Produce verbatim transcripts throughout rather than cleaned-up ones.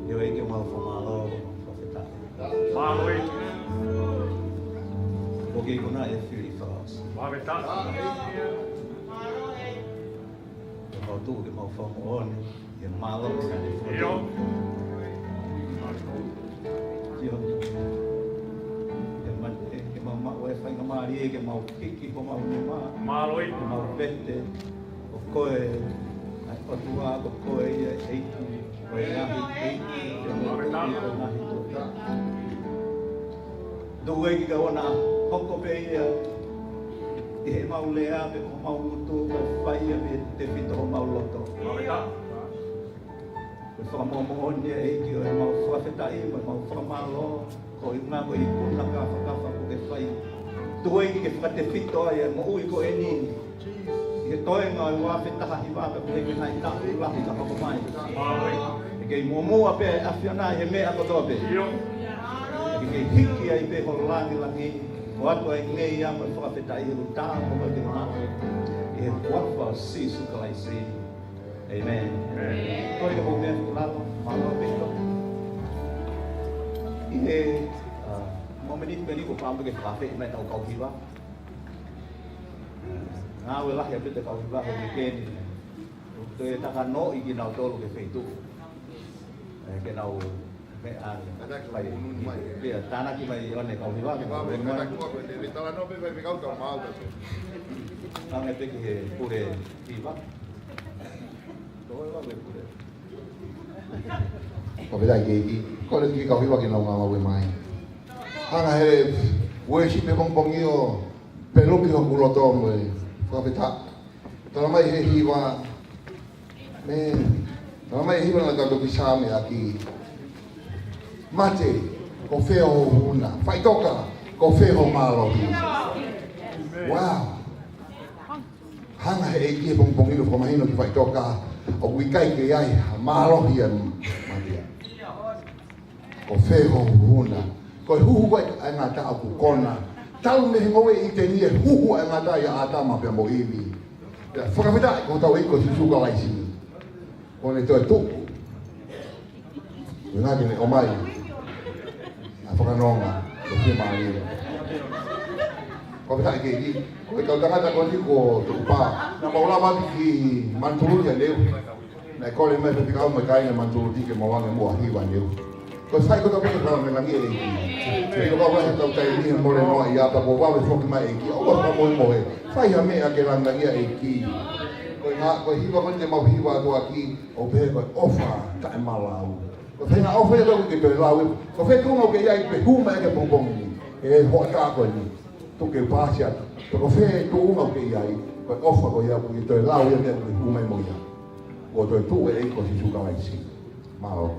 ʻIo ʻEiki, mau fakamālō, mau fakafetaʻi. Mālō ʻEiki. ʻOku ke ikunaʻi e fili fakaʻosi. Fakafetaʻi. Ke mau tuʻu, ke mau fakamoʻoni, ke mālō ʻEiki. ʻIo. ʻIo. Ke ma-, ke mau maʻu e faingamālie, ke mau hiki homau nima. Mālō ʻEiki. Ke mau vete, ko koe ʻa e ʻOtua, ko koe ia ʻEiki, ko e ngaahi ʻeiki, ko e motuʻa, ko e ngaahi tuʻa. Tuku ʻEiki ke ʻoua naʻa hoko pē ia ʻi heʻemau lea pe ko homau ngutu, kae fai ia mei he tefito homau loto. Ko e fakamoʻoni ia ʻEiki ʻo ʻemau fakafetaʻi mo ʻemau fakamālō. Ko e ngaahi ikuna kāfakafa kuo ke fai. Tuku ʻEiki ke fakatefito ai e moʻui ko eni ʻi he toenga ʻo e ua afe taha hiva kae pehē ki he ngaahi taʻu lahi ka hoko mai. Ke kei muʻomuʻa pē ʻa e ʻAfiona ʻi he meʻa kotoa pē. Ke kei hiki ai pē ho langilangi, ʻoatu ai e ngeia mo e fakafetaʻi he ʻuta mo e ke maʻu. ʻI he huafa ʻo Sīsū Kalaisi. ʻĒmeni. ʻĒmeni. Ko e ka mou meʻa ki lalo, mālō pē ʻEiki. ʻI he, ʻa, mōmeniti ko eni kuo pau ke fakafeʻiloaki mai ʻetau kau hiva. Ngāue lahi ʻaupito e kau hiva he uike ni. ʻOku toe takanoaʻi kinautolu ki he feituʻu. ʻE, ke nau meʻa, tānaki mai. Pea tānaki mai ʻo ne kau hiva, ke nau meʻa mai. Hangē pē ki he pule hiva. Tō e vave pule. Fakafetaʻi ki he ʻEiki. Kole ki he kau hiva ke nau ngāue mai. Hanga he worship he pongipongi ʻo peluki hoku loto mo e fakafetaʻi. Talamai he hiva, mē, talamai he hiva naʻa tau toki sāme ʻaki. Mate, ko fē ho huhuʻi? Faʻitoka, ko fē ho mālohi? Wow. Hanga he ʻEiki he pongipongi ni ʻo fakamahino ki Faʻitoka, ʻoku ʻikai ke ʻi ai ha mālohi ʻa e mate. Ko fē ho huhuʻi? Ko e huhu ko ē ʻa e ngata ʻoku kona. Talu mei he ngoue ʻi ʻĪteni e huhu ʻa e ngata ʻia ʻĀtama pea mo ʻIvi. Pea fakafetaʻi ko hotau ʻEiki ko Sīsū Kalaisi. Kuo ne toe tuʻu. Ko e ngata ke ne ʻomai ʻa e fakanonga ʻo e fiemālie. Fakafetaʻi ki he ʻEiki. Ko e kau tangata ko eni kuo tuʻu pē. Naʻa mau lava atu ki Manutuluti ʻanenai. Naʻe kole mai e faifekau mo e kāinga Manutuluti ke mau ʻange muʻa ha hiva ʻanenai. Ko e fai ko e tau pē ke langilangiʻi e ʻEiki. Pea ko e kau ʻai ha tau taimi he mole noa ʻi ʻapi kuo vave foki mai e ʻEiki. ʻOua ʻe fakamohemohe. Fai ha meʻa ke langilangiʻi e ʻEiki. Ko e ngā-, ko e hiva ko eni te mau hiva atu ʻaki, ʻoku pehē ko e ʻofa taʻemalau. Ko e fē ʻa e ʻofa ia ʻoku ke toe lau? Ko fē tuʻunga ʻoku ke ʻi ai ke hū mai ki he pongipongi ni? ʻE hoʻatā ko eni. Tuku ke paasi atu. Ko fē tuʻunga ʻoku ke ʻi ai, ko e ʻofa ko ia ʻoku ke toe lau ia meʻa ʻoku ke hū mai mo ia? Kuo toe tuʻu e ʻEiki ko Sīsū Kalaisi. Mālō.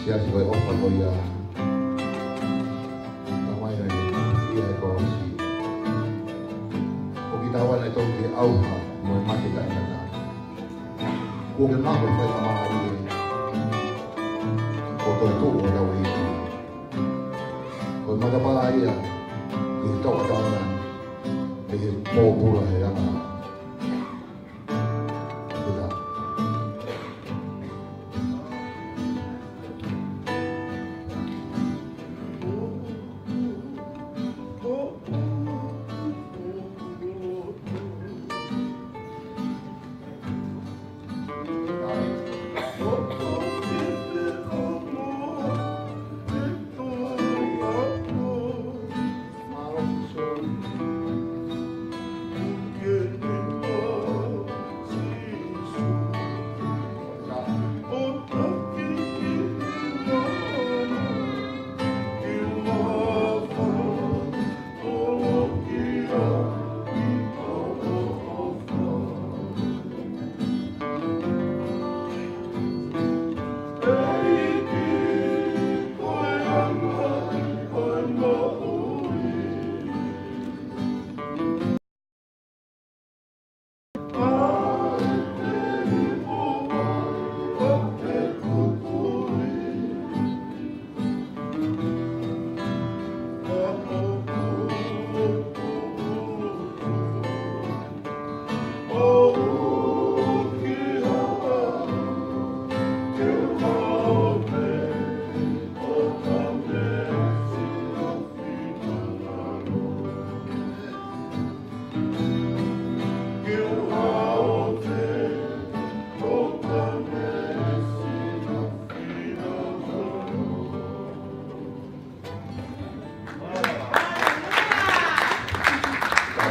Siasi ko e ʻofa ko ia. Tamai na ni ia e kosi. ʻOku ʻi taua na e tau ke ʻauha mo e mate taʻengata. Kuo ke maʻu e faingamālie ʻo toe tuʻu ʻo tau ʻEiki. Ko e matapā ia ʻi he tauʻatāina, ʻi he pōpula he anga.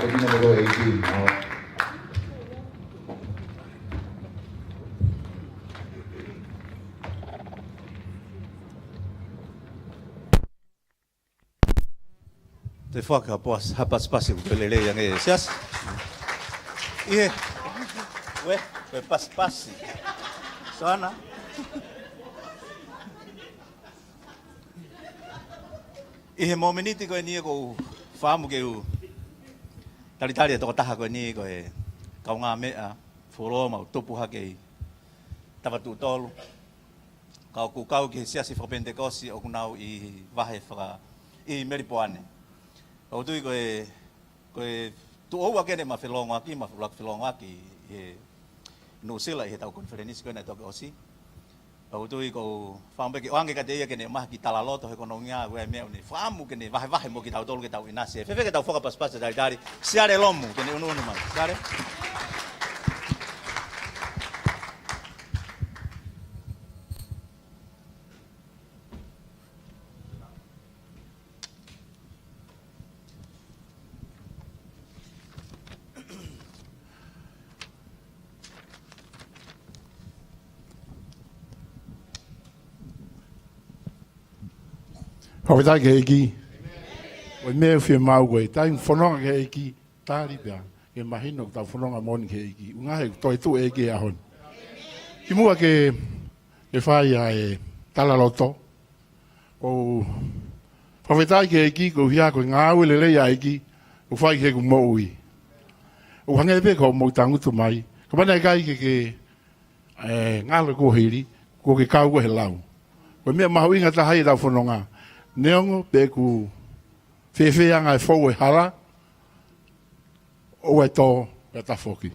Tāpuekina mo e ʻEiki. Te faka pas, ha pasipasi ʻoku lelei ange, siasi. ʻIo. Ue, ko e pasipasi. Sana. ʻI he mōmeniti ko eni ʻoku ou fakaʻamu ke u talitali e tokotaha ko eni ko e kaungāmeʻa fuoloa mau tupu hake ʻi Tavatuʻutolu. Ka ʻoku kau ki he siasi fakapenitekosi ʻoku nau ʻi vahe faka-, ʻi Melipoane. ʻOku ou tui ko e, ko e tuʻo ua ke ne ma felongoaki, ma fulaku felongoaki ʻi he Nuʻusila ʻi he tau konifelenisi ko ena ʻe toki ʻosi. ʻOku ou tui ʻoku ou fakaʻamu pē ke ʻoange kiate ia ke ne ʻomai ha kiʻi talaloto he konongia ʻoku ʻi ai e meʻa ʻoku ne fakaʻamu ke ne vahevahe mo kitautolu ke tau ʻinasi. Fēfē ke tau fakapasipasi talitali, Siale Lomu, ke ne ʻunuʻunu mai. Siale. Fakafetaʻi ki he ʻEiki. Ko e meʻa ʻoku fiemaʻu ko e taimi fononga ki he ʻEiki, tali pea ke mahino ʻoku tau fononga moʻoni ki he ʻEiki. ʻUhinga he toe tuʻu e ʻEiki he ʻaho ni. Kimuʻa ke, ke fai ʻa e talaloto, ʻoku ou fakafetaʻi ki he ʻEiki koeʻuhi ko e ngāue lelei ʻa e ʻEiki ʻoku fai ki heʻeku moʻui. ʻOku hangē pē ko hoʻomou tangutu mai, kapau naʻe ʻikai ke, ke, ē, ngalo e kuohili, kuo ke kau koe he lau. Ko e meʻa mahuʻinga taha ia ʻetau fononga. Neongo pe ʻoku fēfē ʻa e fou e hala, ʻoua ʻe tō pea tafoki.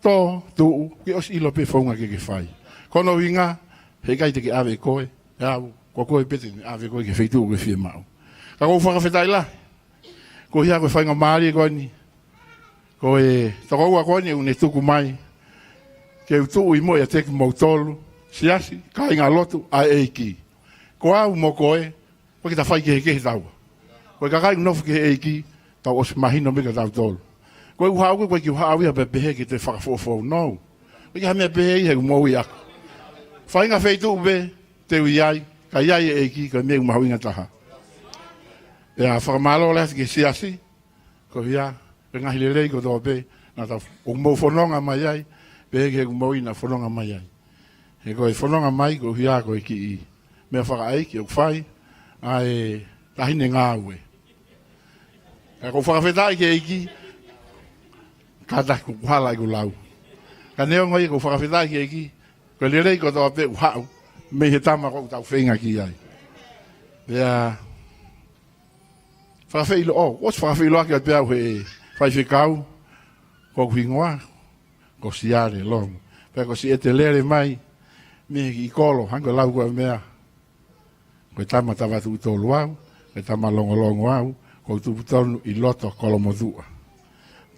Tō, tuʻu, ke ʻosi ʻilo pē founga ke ke fai. Ko hono ʻuhinga, heʻikai te ke ʻave koe, ʻe au, ko koe pē te ne ʻave koe ki he feituʻu ʻoku ke fiemaʻu. Ka ʻoku ou fakafetaʻi lahi koeʻuhi ko e faingamālie ko eni, ko e tokoua ko eni ʻoku ne tuku mai ke u tuʻu ʻi muʻa ʻiate kimoutolu, siasi, kāingalotu ʻa e ʻEiki. Ko au mo koe, ʻoku ʻikai ke ta faikehekehe taua. Ko e kakai ʻoku nofo ki he ʻEiki, tau ʻosi mahino mai kia tautolu. Ko e ʻuhinga ʻoku ʻikai ke u haʻu ia pea pehē ke te fakafoʻofoʻou, no. ʻIkai ha meʻa pehē ia he ʻoku mou ʻi ai. Faʻahinga feituʻu pē te u ʻi ai, ka ʻi ai e ʻEiki, ko e meʻa ʻoku mahuʻinga taha. Pea fakamālō lahi ki he siasi, koeʻuhi ko e ngaahi lelei kotoa pē naʻa tau, ʻoku mou fononga mai ai, pehē ki heʻeku moʻui naʻa ku fononga mai ai. He ko e fononga mai koeʻuhi ko e kiʻi meʻa fakaʻeiki ʻoku fai ʻa e taʻahine ngāue. Ka ʻoku ou fakafetaʻi ki he ʻEiki, kātaki ʻoku hala ʻeku lau. Ka neongo ia ʻoku ou fakafetaʻi ki he ʻEiki, ko e lelei kotoa pē ʻoku haʻu mei he tama ʻoku tau feinga ki ai. Pea fakafeʻiloaki, ʻosi fakafeʻiloaki atu pē au he faifekau, ko hoku hingoa ko Siale Longo. Pea ko Siʻete lele mai mei he kiʻi kolo, hangē ko e lau ko e meʻa, ko e tama Tavatuʻutolu au, ko e tama Longolongo au, ʻoku ou tupu tonu ʻi loto Kolomotuʻa.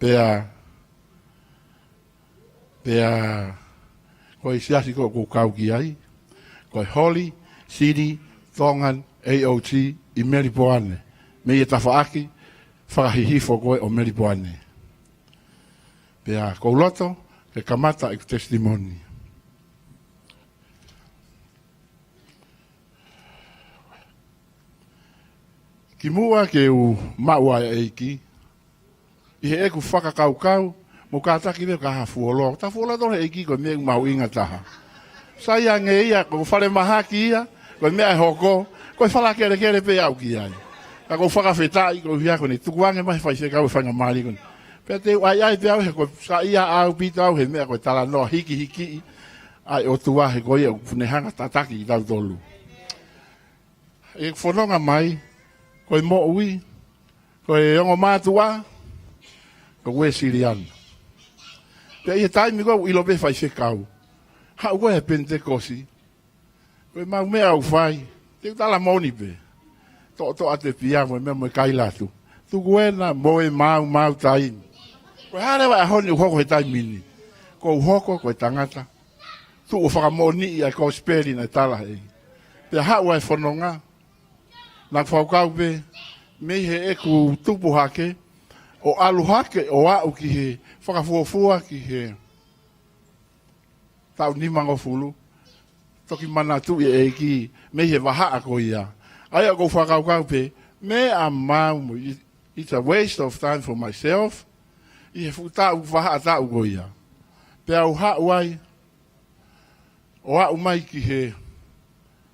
Pea Pea ko e siasi ko ē ʻoku ou kau ki ai, ko e Holy City Tongan A O G ʻi Melipoane, mei he tafaʻaki fakahihifo ko ē ʻo Melipoane. Pea ʻoku ou loto ke kamata ʻeku testimony. Kimuʻa ke u maʻu ʻa e ʻEiki, ʻi heʻeku fakakaukau, mou kātaki pē ka ha fuoloa. Ta fuoloa tonu he ʻEiki ko e meʻa ʻoku mahuʻinga taha. Sai ange ia, ko e falemahaki ia, ko e meʻa ʻe hoko, ko e fala kelekele pē au ki ai. Ka ʻoku ou fakafetaʻi koeʻuhi ko ʻene tukuange mai faifekau e faingamālie ko eni. Pea te u ʻaiʻai pē au he ko e saiʻia ʻaupito au he meʻa ko e talanoa hikihikiʻi ʻa e ʻOtua he ko ia ʻoku ne hanga tataki kitautolu. ʻEku fononga mai, ko e moʻui, ko e ongo mātuʻa, ko e Uēsiliana. Pea ʻi he taimi ko ē ʻoku ʻilo pē faifekau, haʻu ko ē he Penitekosi, ko e mau meʻa ʻoku fai, te u tala moʻoni pē. Toʻotoʻo atu e pia mo e meʻa mo e kaila atu. Tuku ena mo e mau, mau taimi. Ko e hā leva e ʻaho ni ʻoku hoko he taimi ni. ʻOku ou hoko ko e tangata tuʻu ʻo fakamoʻoniʻi ʻa e kosipeli naʻe tala heni. Pea haʻu ʻa e fononga, naʻa ku fakakaukau pē, mei heʻeku tupu hake, ʻo ʻalu hake, ʻo aʻu ki he fakafuofua ki he taʻu nimangofulu, toki manatuʻi e ʻEiki mei he vahaʻa ko ia. ʻA ia ʻoku ou fakakaukau pē, meʻa maumau, it-, it's a waste of time for myself, ʻi he fuʻu taʻu, vahaʻa taʻu ko ia. Pea u haʻu ai, ʻo aʻu mai ki he,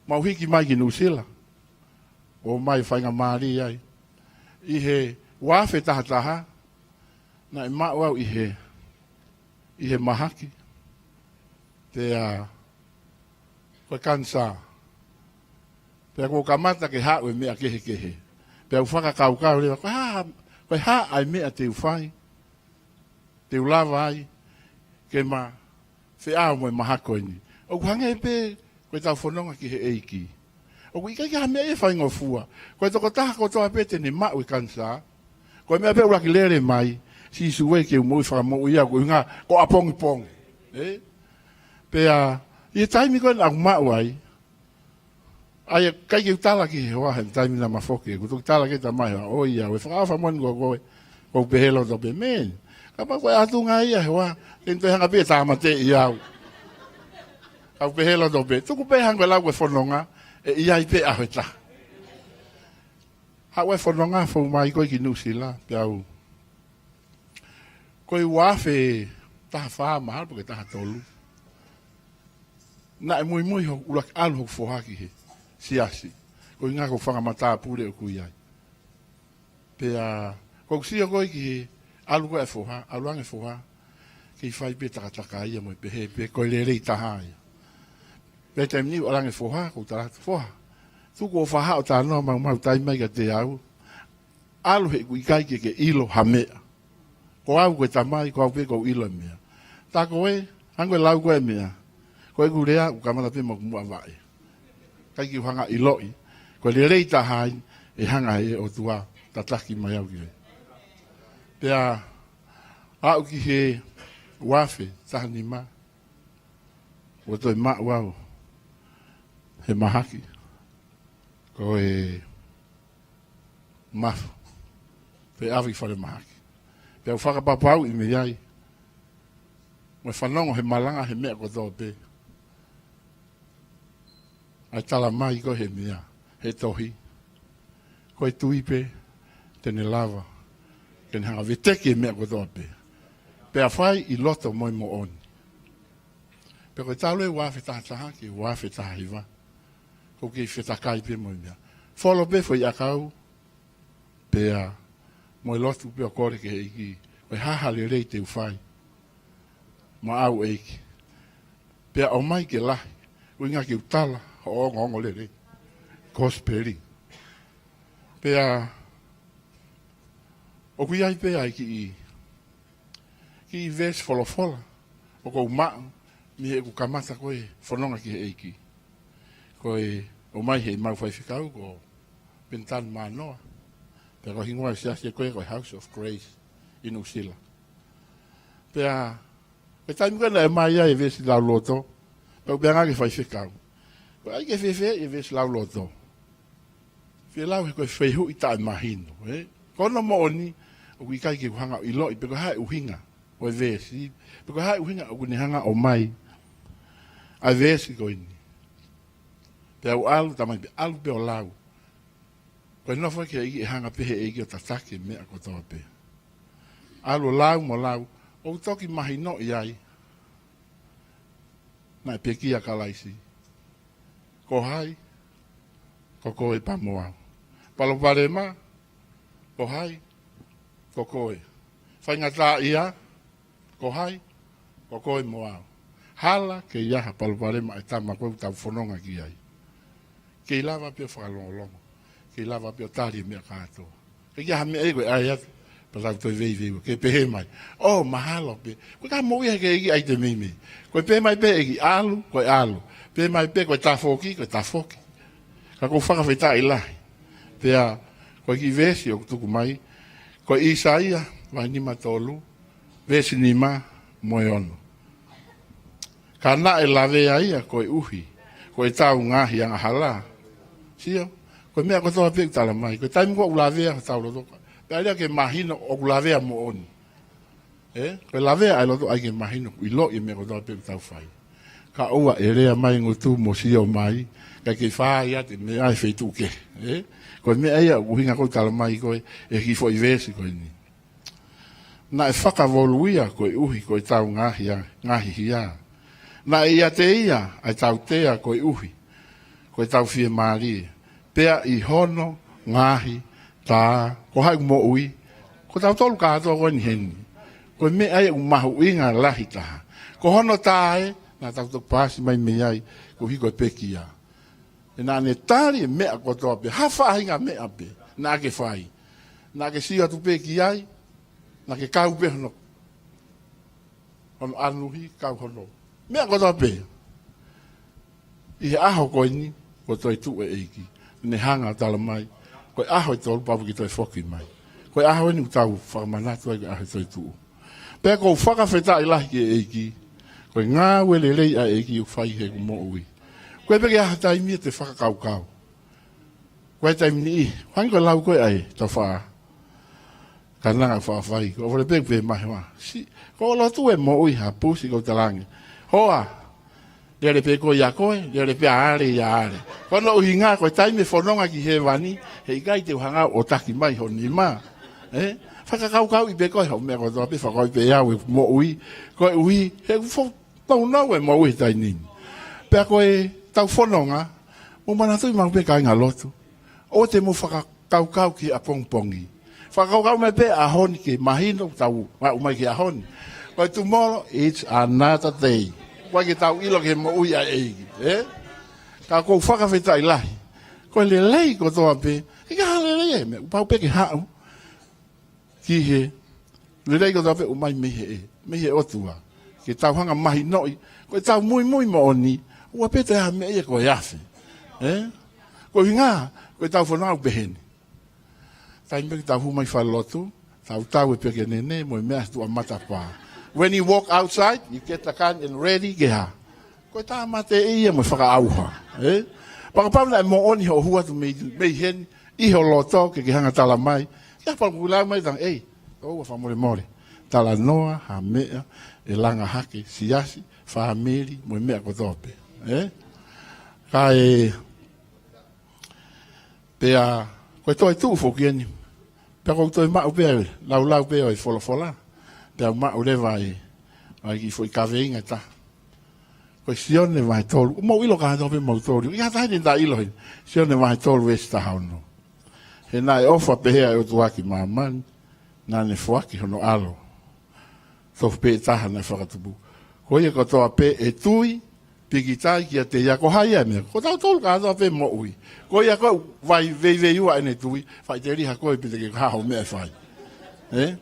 mau hiki mai ki Nuʻusila, ʻo mai faingamālie ai. ʻI he ua afe taha taha, naʻe maʻu au ʻi he, ʻi he mahaki. Pea, ko e kanisā. Pea ʻoku ou kamata ke haʻu e meʻa kehekehe. Pea u fakakaukau leva, ko e hā, ko e hā ʻa e meʻa te u fai, te u lava ai ke ma feʻao mo e mahaki ko eni. ʻOku hangē pē ko ʻetau fononga ki he ʻEiki. ʻOku ʻikai ke ha meʻa ia faingofua. Ko e tokotaha kotoa pē te ne maʻu e kanisā, ko e meʻa pē ʻuluaki lele mai, Sīsū ē, ke u moʻui fakamoʻui au, ko e ʻuhinga ko ʻapongipongi. Ē? Pea, ʻi he taimi ko ē naʻa ku maʻu ai, ʻa ia ʻikai ke u tala ki he hoa he taimi naʻa ma foki, ʻoku toki tala ki he tamai hoa, ʻoiauē, fakaʻofa moʻoni ko koe, ʻoku ou pehē loto pē, man. Kapau ko e ʻatunga ia he hoa, te ne toe hanga pē ʻo tāmateʻi au. Ka u pehē loto pē, tuku pē hangē ko e lau ko e fononga, ʻe ʻi ai pē ʻaho ʻe taha. Haʻu e fononga fou mai ko ē ki Nuʻusila, pea u. Ko e ua afe taha fā mahalo pe ko e taha tolu. Naʻe muimui hoku ʻuluaki ʻalu hoku foha ki he siasi. Ko e ʻuhinga ko e fanga matāpule ʻoku ʻi ai. Pea, ko ʻeku sio ko ē ki he ʻalu ko ē e foha, ʻalu ange foha, kei fai pē takataka ia mo e pehē pē, ko e lelei taha ia. Pea taimi ni ʻalu ange foha, ko u tala atu foha. Tuku ʻo fahaʻo tānoa maumau tai mai kiate au. ʻAlu he ʻoku ʻikai ke ke ʻilo ha meʻa. Ko au ko e tamai, ko au pē ʻoku ou ʻilo e meʻa. Tā ko ē, hangē ko e lau ko ē e meʻa. Ko ʻeku lea, ʻoku kamata pē mo ʻeku muʻa vaʻe. ʻIkai ke u hanga ʻiloʻi. Ko e lelei taha ia, ʻe hanga he ʻOtua, tataki mai au ki ai. Pea, aʻu ki he ua afe, taha nima. ʻO toe maʻu au. He mahaki. Ko e mafu. Pea ʻave ki falemahaki. Pea u fakapapauʻi mei ai. Mo e fanongo he malanga he meʻa kotoa pē. ʻA e tala mai ko ē he meʻa. He tohi. Ko e tui pē. Te ne lava. Ke ne hanga veteki e meʻa kotoa pē. Pea fai ʻi loto mo e moʻoni. Pea ko e talu e ua afe taha taha ki he ua afe taha hiva. ʻOku ou kei fetakai pē mo e meʻa. Folo pē foʻi ʻakau. Pea mo e lotu pē ʻo kole ki he ʻEiki. Ko e hā ha lelei te u fai. Maʻau ʻEiki. Pea ʻomai ke lahi. ʻUhinga ke u tala. Hoʻo ongoongo lelei. Kosipeli. Pea. ʻOku ʻi ai pē ʻa e kiʻi. Kiʻi veesi folofola. ʻOku ou maʻu. Mei heʻeku kamata ko ē fononga ki he ʻEiki. Ko e ʻomai heʻemau faifekau ko Penitani Mānoa. Pea ko e hingoa e siasi ko ē ko e House of Grace ʻi Nuʻusila. Pea, ko e taimi ko ē naʻe ʻomai ai e veesi lauloto, pea u pehē ange ki he faifekau. Ko e ʻai ke fēfē e veesi lauloto. Fie lau he ko e fehuʻi taʻemahino, ē? Ko hono moʻoni, ʻoku ʻikai ke u hanga ʻiloʻi, pe ko e hā e ʻuhinga ʻo e veesi, pe ko e hā e ʻuhinga ʻoku ne hanga ʻomai ʻa e veesi ko eni. Pea u ʻalu, tamai pē ʻalu pē ʻo lau. Ko e nofo ki he ʻEiki ʻe hanga pē he ʻEiki ʻo tataki e meʻa kotoa pē. ʻAlu ʻo lau mo lau, ʻoku toki mahinoʻi ai. Naʻe pekia Kalaisi. Ko hai, ko koe pea mo au. Palopalema, ko hai, ko koe. Faingataʻaʻia, ko hai, ko koe mo au. Hala, kei ʻi ai ha palopalema ʻa e tama ko ē ʻoku tau fononga ki ai. Kei lava pē ʻo fakalongolongo. Kei lava pē ʻo tali e meʻa kātoa. Kei ʻi ai ha meʻa ʻe ko e ʻai atu. Pea tau toe veiveiua. Ke pehē mai. ʻŌ, mahalo pē. Ko e ka moʻui he ʻEiki ʻai te meimei. Ko e pehē mai pē ʻEiki ʻalu, ko e ʻalu. Pehē mai pē ko e tafoki, ko e tafoki. Ka ʻoku ou fakafetaʻi lahi. Pea, ko e kiʻi veesi ʻoku tuku mai. Ko e ʻĪsaia, vahe nima tolu. Veesi nima mo e ono. Ka naʻe lavea ia koeʻuhi ko ʻetau ngaahi angahala. Sio, ko e meʻa kotoa pē ʻoku tala mai. Ko e taimi ko ē ʻoku lavea hotau loto. Pea lea ke mahino ʻoku lavea moʻoni. Ē? Ko e lavea ʻa e loto ʻai ke mahino, ʻiloʻi e meʻa kotoa pē ʻoku tau fai. Kae ʻoua ʻe lea mai e ngutu mo sio mai, kae kei fai atu e meʻa ʻi he feituʻu kehe. Ē? Ko e meʻa ia ʻoku ʻuhinga ko ē ʻoku tala mai ko ē, ʻe he kiʻi foʻi veesi ko eni. Naʻe fakavoluia koeʻuhi ko ʻetau ngaahi a-, ngaahi hia. Naʻe ʻiate ia ʻa e tautea koeʻuhi ko ʻetau fiemālie. Pea ʻi hono ngaahi tā, ko hai ʻoku moʻui, ko tautolu kātoa ko eni heni. Ko e meʻa ia ʻoku mahuʻinga lahi taha. Ko hono tā ē, naʻa tau toki paasi mai mei ai, koeʻuhi ko e pekia. He naʻa ne tali e meʻa kotoa pē, ha faʻahinga meʻa pē, naʻa ke fai. Naʻa ke sio atu pē ki ai, naʻa ke kau pē hono, hono ʻanuhi, kau hono. Meʻa kotoa pē. ʻI he ʻaho ko eni, ko e toetuʻu e ʻEiki. Ne hanga ʻo tala mai, ko e ʻaho ʻe tolu pau ke toe foki mai. Ko e ʻaho eni ʻoku tau fakamanatu ai ko e ʻaho e toetuʻu. Pea ʻoku ou fakafetaʻi lahi ki he ʻEiki, ko e ngāue lelei ʻa e ʻEiki ʻoku fai heʻeku moʻui. Ko e peke ʻaho taimi ia te fakakaukau. Ko e taimi ni, hangē ko e lau ko ē ʻa e tofa. Ka nanga fakafai, ko vole pē pe mahe ma. Si, ko lotu e moʻui ha pusi ko talange. Hoa, Lele pē koe ia koe, lele pē ʻa Ale ia Ale. Ko hono ʻuhinga ko e taimi ʻe fononga ki hēvani, heʻikai te u hanga ʻo taki mai ho nima. Ē? Fakakaukauʻi pē koe hoʻo meʻa kotoa pē, fakakaukauʻi pē au e moʻui. Koeʻuhi, he ʻoku fo-, tau nau e moʻui he taimi ni. Pea ko ʻetau fononga, mou manatuʻi maʻu pē kāinga lotu. ʻOua te mou fakakaukau ki he ʻapongipongi. Fakakaukau mai pē ʻaho ni ke mahino tau aʻu mai ki he ʻaho ni. Ko e tomorrow, it's another day. ʻOku ʻikai ke tau ʻilo ki he moʻui ʻa e ʻEiki, ē? Ka ʻoku ou fakafetaʻi lahi. Ko e lelei kotoa pē, ʻikai ha lelei ʻe meʻa, ʻoku pau pē ke haʻu ki he lelei kotoa pē ʻoku ʻomai mei he, mei he ʻOtua. Ke tau hanga mahinoʻi, ko ʻetau muimui moʻoni, ʻoua pē te ha meʻa ia ko e afe. Ē? Ko e ʻuhinga, ko ʻetau fononga ʻoku pehē ni. Taimi pē ke tau hū mai falelotu, tau tau e pekenene, mo e meʻa tuʻa matapā. When you walk outside, you get the gun and ready, ke hā. Ko e tāmateʻi ia mo e fakaʻauha, ē? Pea kapau naʻe moʻoni hoʻo hū atu mei, mei heni, ʻi ho loto ke ke hanga tala mai. Ia pea ʻoku lau mai tanga, ei, ʻoua fakamolemole. Talanoa, ha meʻa, ʻe langa hake, siasi, fāmili, mo e meʻa kotoa pē, ē? Ka e, pea, ko e toetuʻu foki eni. Pea ʻoku ou toe maʻu pē, laulau pē ʻo e folofola. Pea u maʻu leva e, ʻa e kiʻi foʻi kaveinga ʻe taha. Ko e Sione vahe tolu. Mou ʻilo kātoa pē mautolu. ʻIkai ha taha ʻe taʻeʻilo heni. Sione vahe tolu veesi taha ono. He naʻe ʻofa pehē ʻa e ʻOtua ki māmani, naʻa ne foaki hono ʻAlo tofu pē taha naʻe fakatupu. Ko ia kotoa pē ʻe tui, pīkitai kiate ia, ko hai ia meʻa. Ko tautolu kātoa pē moʻui. Ko ia ko e vai veiveiua ʻene tui, faʻiteliha koe pe te ke hā ho meʻa ʻe fai. Ē?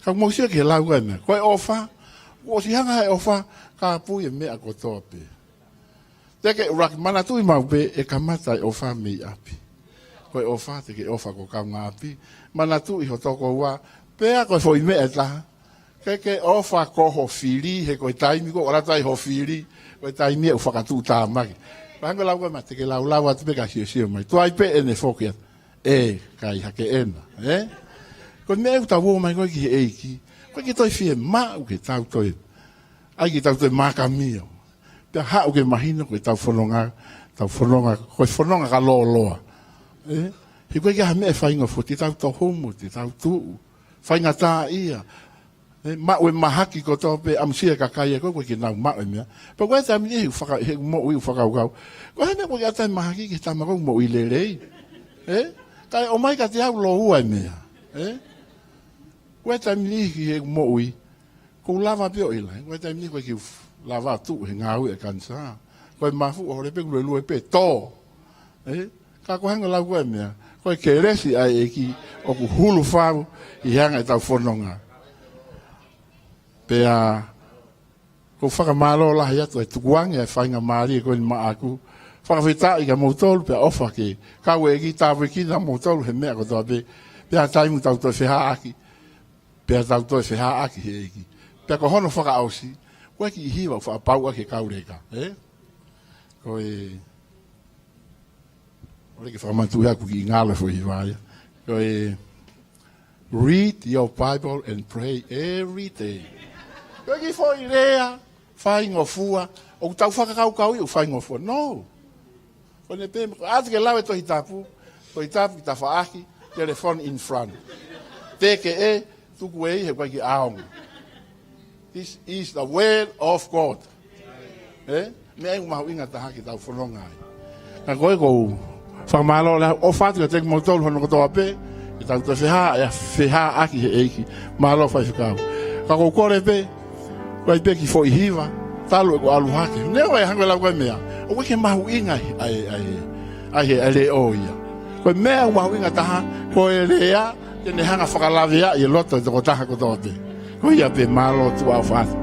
Ka mou sio ki he lau ko e meʻa. Ko e ʻofa, ʻosi hanga he ʻofa, kāpui e meʻa kotoa pē. Te ke ʻuluaki manatuʻi maʻu pē ʻe kamata e ʻofa mei ʻapi. Ko e ʻofa, te ke ʻofa ki ho kaungāʻapi. Manatuʻi ho tokoua, pea ko e foʻi meʻa ʻe taha. Ke ke ʻofa ki ho fili, he ko e taimi ko ē ʻoku ʻalu atu ai ho fili, ko e taimi ia ʻoku fakatuʻutāmaki. Pea hangē lau ko e meʻa te ke laulau atu pē ka siosio mai. Tuai pē ʻene foki atu. ʻE, kai hake ena, ē? Ko e meʻa ʻoku tau ō mai ko ē ki he ʻEiki. ʻOku ʻikai ke toe fiemaʻu ke tau toe. ʻAi ke tau toe mākamio. Pea haʻu ke mahino ko ʻetau fononga, tau fononga, ko e fononga ka lōloa. Ē? He ʻoku ʻikai ke ʻi ai ha meʻa ʻe faingofua, te tau tohumu, te tau tuʻu. Faingataʻaʻia. Ē, maʻu e mahaki kotoa pē ʻamusia e kakai ē ko ē ʻoku ʻikai ke nau maʻu e meʻa. Pea ko e taimi ni he ʻoku faka-, he ʻoku moʻui ʻoku fakakaukau. Ko e hā e meʻa ʻoku ʻikai ke ʻatā e mahaki ki he tama ko ē ʻoku moʻui lelei. Ē? Kae ʻomai kiate au lōua e meʻa. Ē? Ko e taimi ni he ʻoku moʻui. ʻOku ou lava pē ʻo ʻilo, ē? Ko e taimi ni ʻoku ʻikai ke u f-, lava tuʻu he ngāue ʻa e kanisā. Ko e mafu ʻoku hole pē ʻoku luelue pē tō. Ē? Ka ko e hangē lau ko e meʻa. Ko e kelesi ʻa e ʻEiki ʻoku hulu fau ʻi he anga ʻetau fononga. Pea, ʻoku ou fakamālō lahi atu e tukuange ʻa e faingamālie ko eni maʻaku. Fakafetaʻi kia moutolu pea ʻofa ke kau e ʻEiki tāpuekina moutolu he meʻa kotoa pē. Pea taimi tau toe fehāʻaki. Pea tau toe fehāʻaki he ʻEiki. Pea ko hono fakaʻosi, ko e kiʻi hiva ʻoku fakapapauʻaki e kau leka, ē? Ko e, ʻoua ke fakamanatu ʻe au ʻoku kiʻi ngalo e foʻi hiva ia. Ko e, read your Bible and pray every day. Ko e kiʻi foʻi lea, faingofua, ʻoku tau fakakaukauʻi ʻoku faingofua. No. Ko ʻene pē, ʻoatu ke lau e Tohi Tapu, Tohi Tapu ki tafaʻaki, telephone in front. Teke ē, tuku ē, he ʻoku ʻikai ke ʻaonga. This is the word of God. Ē? Meʻa ʻoku mahuʻinga taha ke tau fononga ai. Ka ko e ʻoku ou fakamālō lahi, ʻofa atu kiate kimoutolu hono kotoa pē, ke tau toe fehā, ʻe fehāʻaki he ʻEiki. Mālō faifekau. Ka ʻoku ou kole pē, ko e ʻai pē kiʻi foʻi hiva, talu ʻeku ʻalu hake. Neongo e hangē lau ko e meʻa. ʻOku ʻikai ke mahuʻinga ʻa e, ʻa e, ʻa e, ʻa e leʻo ia. Ko e meʻa ʻoku mahuʻinga taha, ko e lea, te ne hanga fakalaveaʻi e loto e tokotaha kotoa pē. Ko ia pē mālō tuʻa ʻofa atu.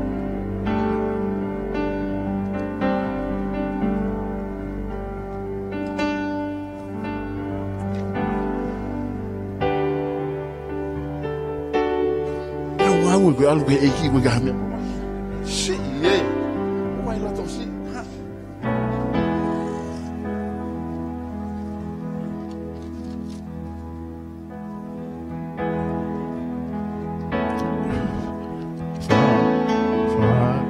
Au au ko e ʻalu ki he ʻEiki ko e kaha meʻa. Siʻi ē. Ua i loto siʻi. Ha. Fa-, fa-,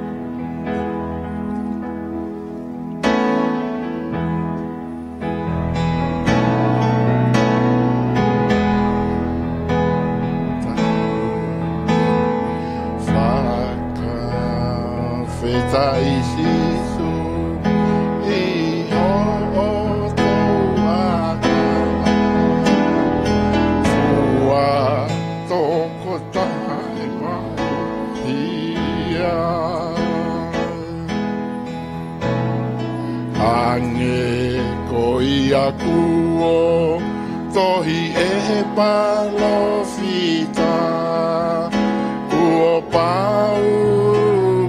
Tohi ʻe he palōfita, kuo pau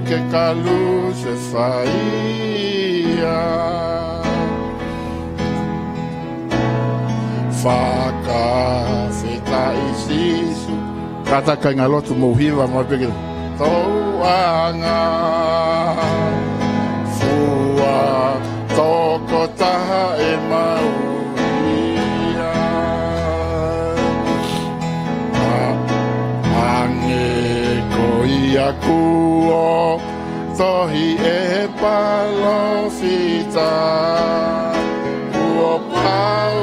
ke kalusefai ia. Fakafetaʻi Sīsū. Kātaki kāinga lotu, mou hiva mai pē ke tau ʻanga. Fua tokotaha ʻemau ia. Hangē ko ia kuo tohi ʻe he palōfita, kuo pau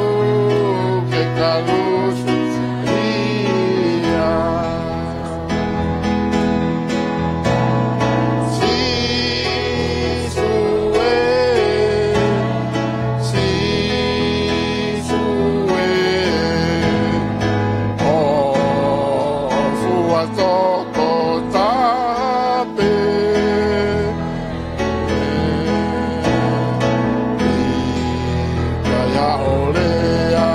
ke kalusefai ia. Sīsū ē, Sīsū ē, ʻo fua tokotaha pē. ʻIkai haʻo lea,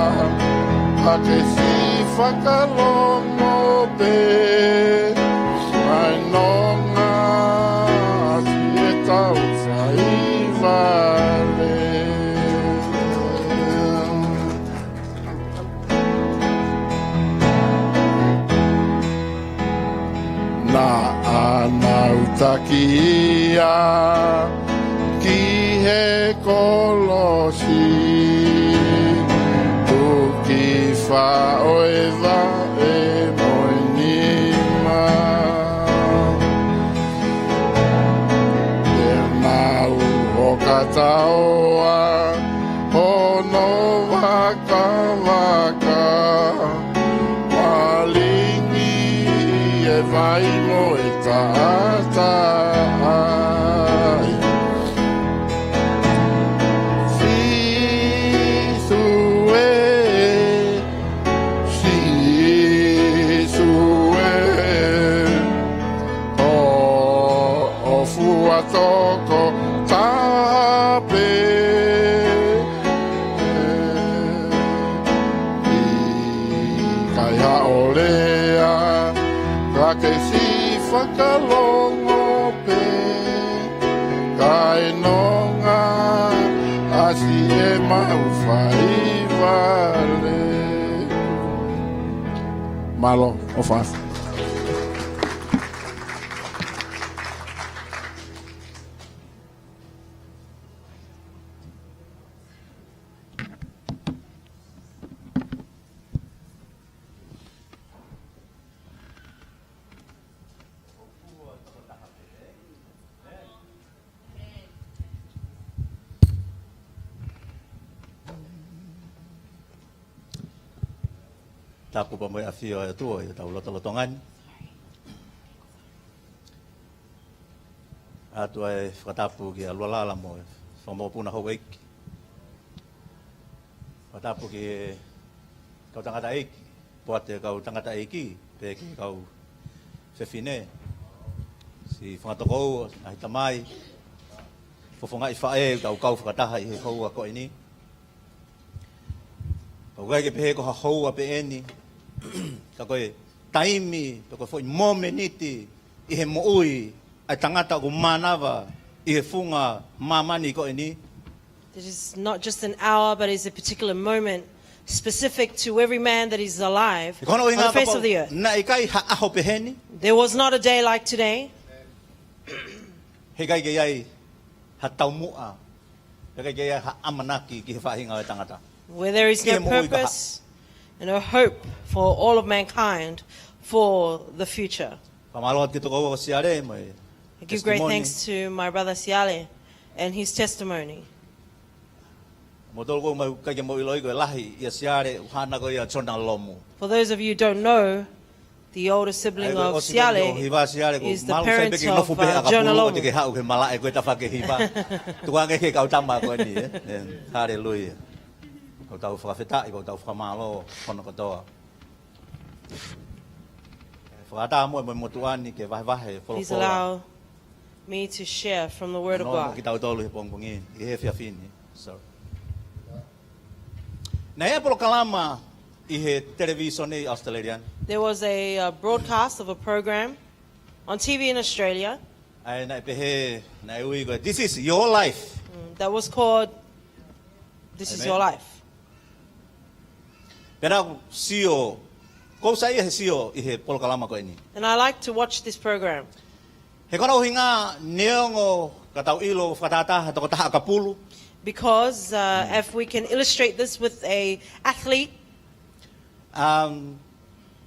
ka ke siʻi fakalongo pē. Mai nonga siʻetau saivale. Naʻa nau taki ia ki he kolosi, tuki faʻo e vaʻe mo e nima. Pea nau hokataoa hono vakavaka, malingi e vai mo e taʻataʻa. Sīsū ē, Sīsū ē, ʻo, ʻo fua tokotaha pē. ʻIkai haʻo lea, ka ke siʻi fakalongo pē. Kae nonga ʻasi ʻemau faivale. Mālō, ʻofa atu. Tapu pea mo e ʻafio ʻa e ʻOtua ʻi hotau lotolotonga ni. ʻOatu ʻa e fakatapu kia Lualala mo e fakamokopuna houʻeiki. Fakatapu ki he kau tangataʻeiki, poate kau tangataʻeiki, pea ki he kau fefine, siʻi fanga tokoua, ngaahi tamai, fofongaʻi faʻē, tau kau fakataha ʻi he houa ko eni. ʻOku ʻikai ke pehē ko ha houa pē eni, ka ko e taimi, pe ko e foʻi momeniti ʻi he moʻui ʻa e tangata ʻoku mānava ʻi he funga māmani ko eni. It is not just an hour, but is a particular moment specific to every man that is alive on the face of the earth. He ko hono ʻuhinga kapau naʻe ʻikai ha ʻaho peheni. There was not a day like today. He ʻikai ke ʻi ai ha taumuʻa, he ʻikai ke ʻi ai ha ʻamanaki ki he faʻahinga ʻo e tangata. Where there is no purpose and no hope for all of mankind for the future. Fakamālō atu ki he tokoua ko Siale mo e testimony. I give great thanks to my brother Siale and his testimony. Mo tolu ko mau kai ke mau ʻiloʻi ko e lahi ʻia Siale, ʻuhana ko ia Jonah Lomu. For those of you who don't know, the older sibling of Siale is the parent of, uh, Jonah Lomu. Ai, ko e ʻosi ko eni ʻo hiva Siale, ko e malu sai pē ke nofo pē ʻa ka pulu, te ke haʻu ke malaʻe ko e tafa ke hiva. Tukuange ki he kau tama ko eni, ē? Ē, haleluia. Ko ʻetau fakafetaʻi, ko ʻetau fakamālō, hono kotoa. Fakaʻatā mo e, mo e motuʻa ni ke vahevahe folofola. Please allow me to share from the Word of God. Noa mo kitautolu he pongipongi, ʻi he efiafi ni. Sorry. Naʻe ʻi ai e polokalama ʻi he televīsone ʻi Australia. There was a uh, broadcast of a program on T V in Australia ʻA ia naʻe pehē, naʻe ui ko e, "This is your life." mm, that was called This Is Amen. Your Life. Pea naʻá ku sio, ʻoku ou saiʻia he sio ʻi he polokalama ko eni. And I like to watch this program He ko hono ʻuhinga neongo ka tau ʻilo fakatātā ha tokotaha ʻakapulu. because uh, if we can illustrate this with a athlete, Um,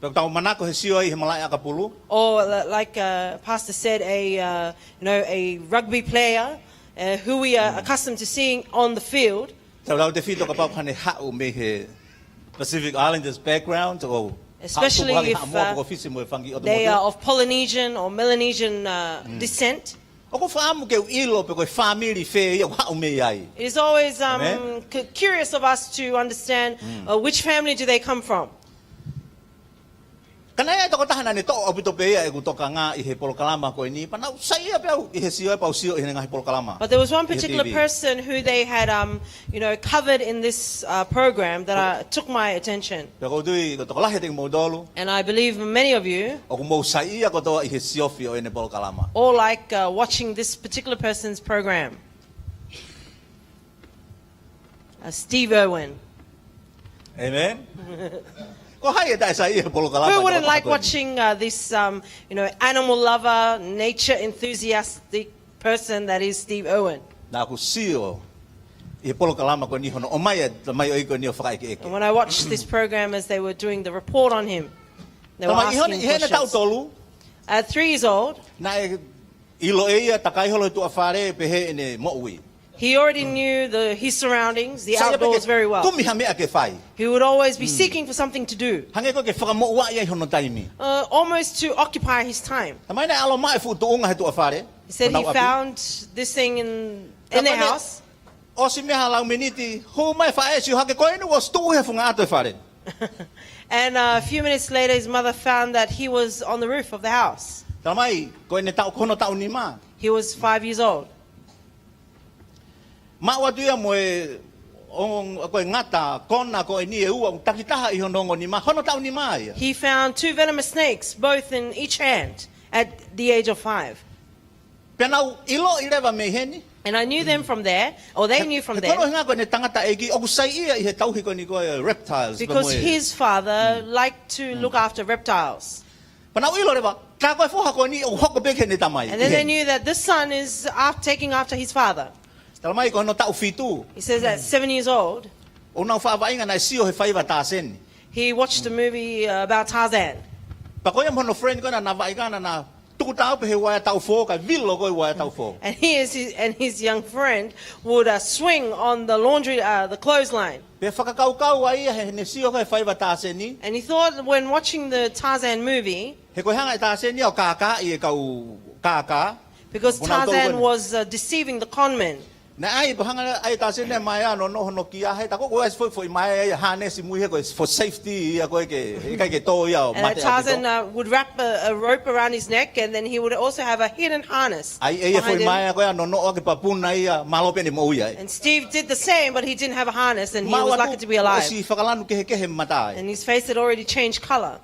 pea ʻoku tau manako he sio ai he malaʻe ʻakapulu. or uh, like uh, Pastor said, a uh, you know a rugby player uh, who we are accustomed to seeing on the field, Tautautefito kapau ko haʻane haʻu mei he Pacific Islanders background, ʻo Especially haʻu tupu hake if, Haʻamoa uh, ko Fisi mo e fanga kiʻi ʻotu they motu. Are of Polynesian or Melanesian uh, descent. ʻOku ou fakaʻamu ke u ʻilo pe ko e fāmili fē ia ʻoku haʻu mei ai. It is always um, Amen. cu- curious of us to understand uh, which family do they come from. Ka naʻe ʻi ai e tokotaha naʻá ne toʻo ʻaupito pē ia ʻeku tokanga ʻi he polokalama ko eni, pea naʻá ku saiʻia pē au ʻi he sio, pea u sio ʻi he ngaahi polokalama. But there was one ʻi he particular T V. Person who they had, um, you know, covered in this uh, program that uh, took my attention. Pea ʻoku ou tui ko e tokolahi ʻiate kimoutolu, And I believe many of you ʻoku mou saiʻia kotoa ʻi he siofi ʻo ʻene polokalama. All like uh, watching this particular person's program. Uh, Steve Irwin. Amen. Ko hai ʻe taʻe saiʻia he polokalama? Who wouldn't Tokolahi like ko eni. Watching uh, this, um, you know, animal lover, nature enthusiastic person that is Steve Irwin? Naʻá ku sio ʻi he polokalama ko eni hono ʻomai ʻa e tamaioʻeiki ko eni ʻo fakaʻekeʻeke. And when I watched this program as they were doing the report on him, they were Tamai, ʻi hono, asking ʻi heʻene taʻu questions. tolu, At three years old, naʻe ʻilo ʻe ia, takai holo he tuʻa fale, pehē ʻene moʻui. he already knew the, his surroundings, the Saiʻia pē outdoors ke very well. Kumi ha meʻa ke fai. He would always be seeking for something to do, Hangē ko e ke fakamoʻua ai hono taimi. uh, almost to occupy his time. Tamai, naʻe ʻalu ʻo maʻu e fuʻu tuʻunga he tuʻa fale. He said he Honau ʻapi. Found this thing in, in their Ka ko ʻene house. ʻOsi meʻa ha lau miniti, hū mai e faʻē ʻo sio hake, ko eni kuo ʻosi tuʻu he funga ʻato e fale. And uh, a few minutes later, his mother found that he was on the roof of the house. Tamai, ko ʻene taʻu, ko hono taʻu nima. He was five years old. Maʻu atu ia mo e, ʻo, ko e ngata kona ko eni ʻe ua ʻoku takitaha ʻi hono ongo nima, hono taʻu nima ia. He found two venomous snakes, both in each hand, at the age of five. Pea naʻá ku ʻiloʻi leva mei heni. And I knew them from there, or they knew from He ko hono there, ʻuhinga ko ʻene tangataʻeiki, ʻoku saiʻia ʻi he tauhi ko eni ko e reptiles. Pea because mo e- his father liked to look after reptiles. Pea naʻá ku ʻilo leva, ka ko e foha ko eni ʻoku hoko pē ki heʻene tamai. And then ʻI they heni. Knew that this son is out taking after his father. Talamai ko hono taʻu fitu. He says at seven years old, ʻOku nau faʻa vaʻinga naʻe sio he faiva Tāseni. He watched a movie uh, about Tarzan. Pea ko ia mo hono friend ko ena naʻa nau vaʻinga naʻa nau tuku taʻu pē he uaea taʻu fō, kae vilo ko e uaea taʻu fō. And he is, and his young friend would uh, swing on the laundry, uh, the clothesline. Pea fakakaukau ʻa ia heʻene sio ko e faiva Tāseni. And he thought when watching the Tarzan movie, He ko e hanga ʻe Tāseni ʻo kākaaʻi e kau kākā. because Ko nau tau Tarzan ko- was uh, deceiving the con men. Naʻe ʻai pē hanga ai ʻe Tāseni ʻo maea ʻo nonoʻo hono kia he, tā ko e ʻosi foʻi, foʻi maea ia, hānesi mui he ko e for safety ia ko e ke, ʻikai ke tō ia ʻo And mate Tarzan ʻaupito. Uh, would wrap a, a rope around his neck, and then he would also have a hidden harness. ʻAi ʻe ia Behind foʻi him. Maea ko ia ʻo nonoʻo ʻaki e papuna ia, mālō pē ʻene moʻui ai. And Steve did the same, but he didn't have a harness, and he Maʻu was atu lucky to be alive. ʻOsi fakalanu kehekehe mata ai. And his face had already changed color.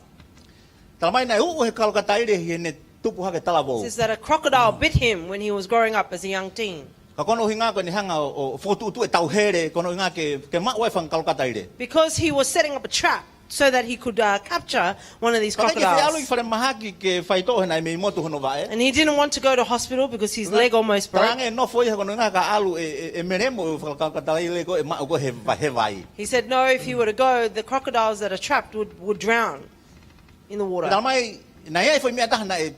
Talamai naʻe uʻu he kalokataile heʻene tupu hake talavou. Says that a crocodile bit him when he was growing up as a young teen. Ka ko hono ʻuhinga ko ʻene hanga ʻo, ʻo fokotuʻutuʻu e tauhele, ko hono ʻuhinga ke, ke maʻu ai e fanga kalokataile. Because he was setting up a trap so that he could uh, capture one of these Ka ʻikai ke fie ʻalu ki crocodiles. Falemahaki ke faitoʻo he naʻe mei motu hono vaʻe. And he didn't want to go to hospitals because his leg almost broke. Talaange ʻe nofo ia ko hono ʻuhinga ka ʻalu e, e, e melemo e fanga kalokataile ko e maʻu ko e he, he vai. He said no, if he were to go, the crocodiles that are trapped would, would drown in the water. Talamai, naʻe ʻi ai e foʻi meʻa ʻe taha naʻe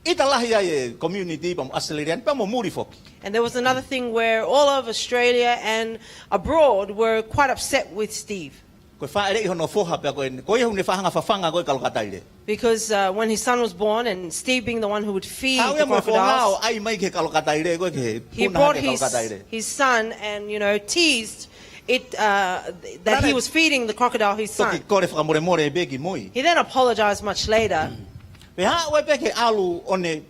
ʻita lahi ai e community pea mo Australia ni, pea mo muli foki. And there was another thing where all of Australia and abroad were quite upset with Steve. Ko e fāʻeleʻi hono foha pea ko e, ko ia ʻoku ne faʻa hanga ʻo fafanga ko e kalokataile. Because uh, when his son was born, and Steve being the one who would feed Haʻu the ia mo e foha ʻo crocodiles, ʻai mai ki he kalokataile ko e ke he puna brought hake his, kalokataile. His Son and, you know, teased it uh, that he Nane. Was feeding the crocodile his Toki son. Kole fakamolemole pē ki mui. He then apologized much later. Pea haʻu ai pē ke ʻalu ʻo ne,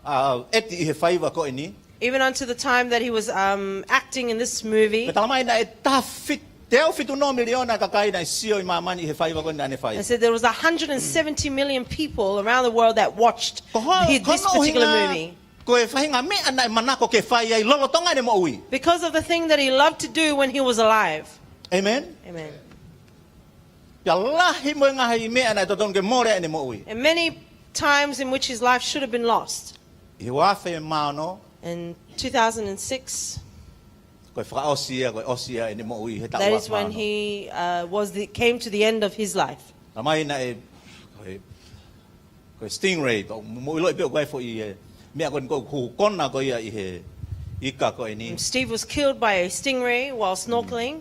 uh, ʻeti ʻi he faiva ko eni. Even unto the time that he was um, acting in this movie, Pea talamai naʻe taha fitu Teau fitu noa miliona kakai naʻe sio ʻi māmani he faiva ko ē naʻa ne fai. And said there was a hundred and seventy million people around the world that watched Ko ho-, his, ko this hono particular ʻuhinga, movie. Ko e faʻahinga meʻa naʻe manako ke fai ai lolotonga ʻene moʻui. Because of the thing that he loved to do when he was alive. Amen. Amen. Pea lahi mo e ngaahi meʻa naʻe totonu ke mole ai ʻene moʻui. And many times in which his life should have been lost. ʻI he ua afe mā ono. In two thousand and six. Ko e fakaʻosi ia, ko e ʻosi ia ʻene moʻui he taʻu ua mā ono. That is when he, uh, was the, came to the end of his life. Talamai naʻe, ko e, ko e stingray, pea mo, mo ʻiloʻi pē ʻoku ʻi ai e foʻi, e, meʻa ko eni ko e hūkona ko ia ʻi he ika ko eni. And Steve was killed by a stingray while snorkeling.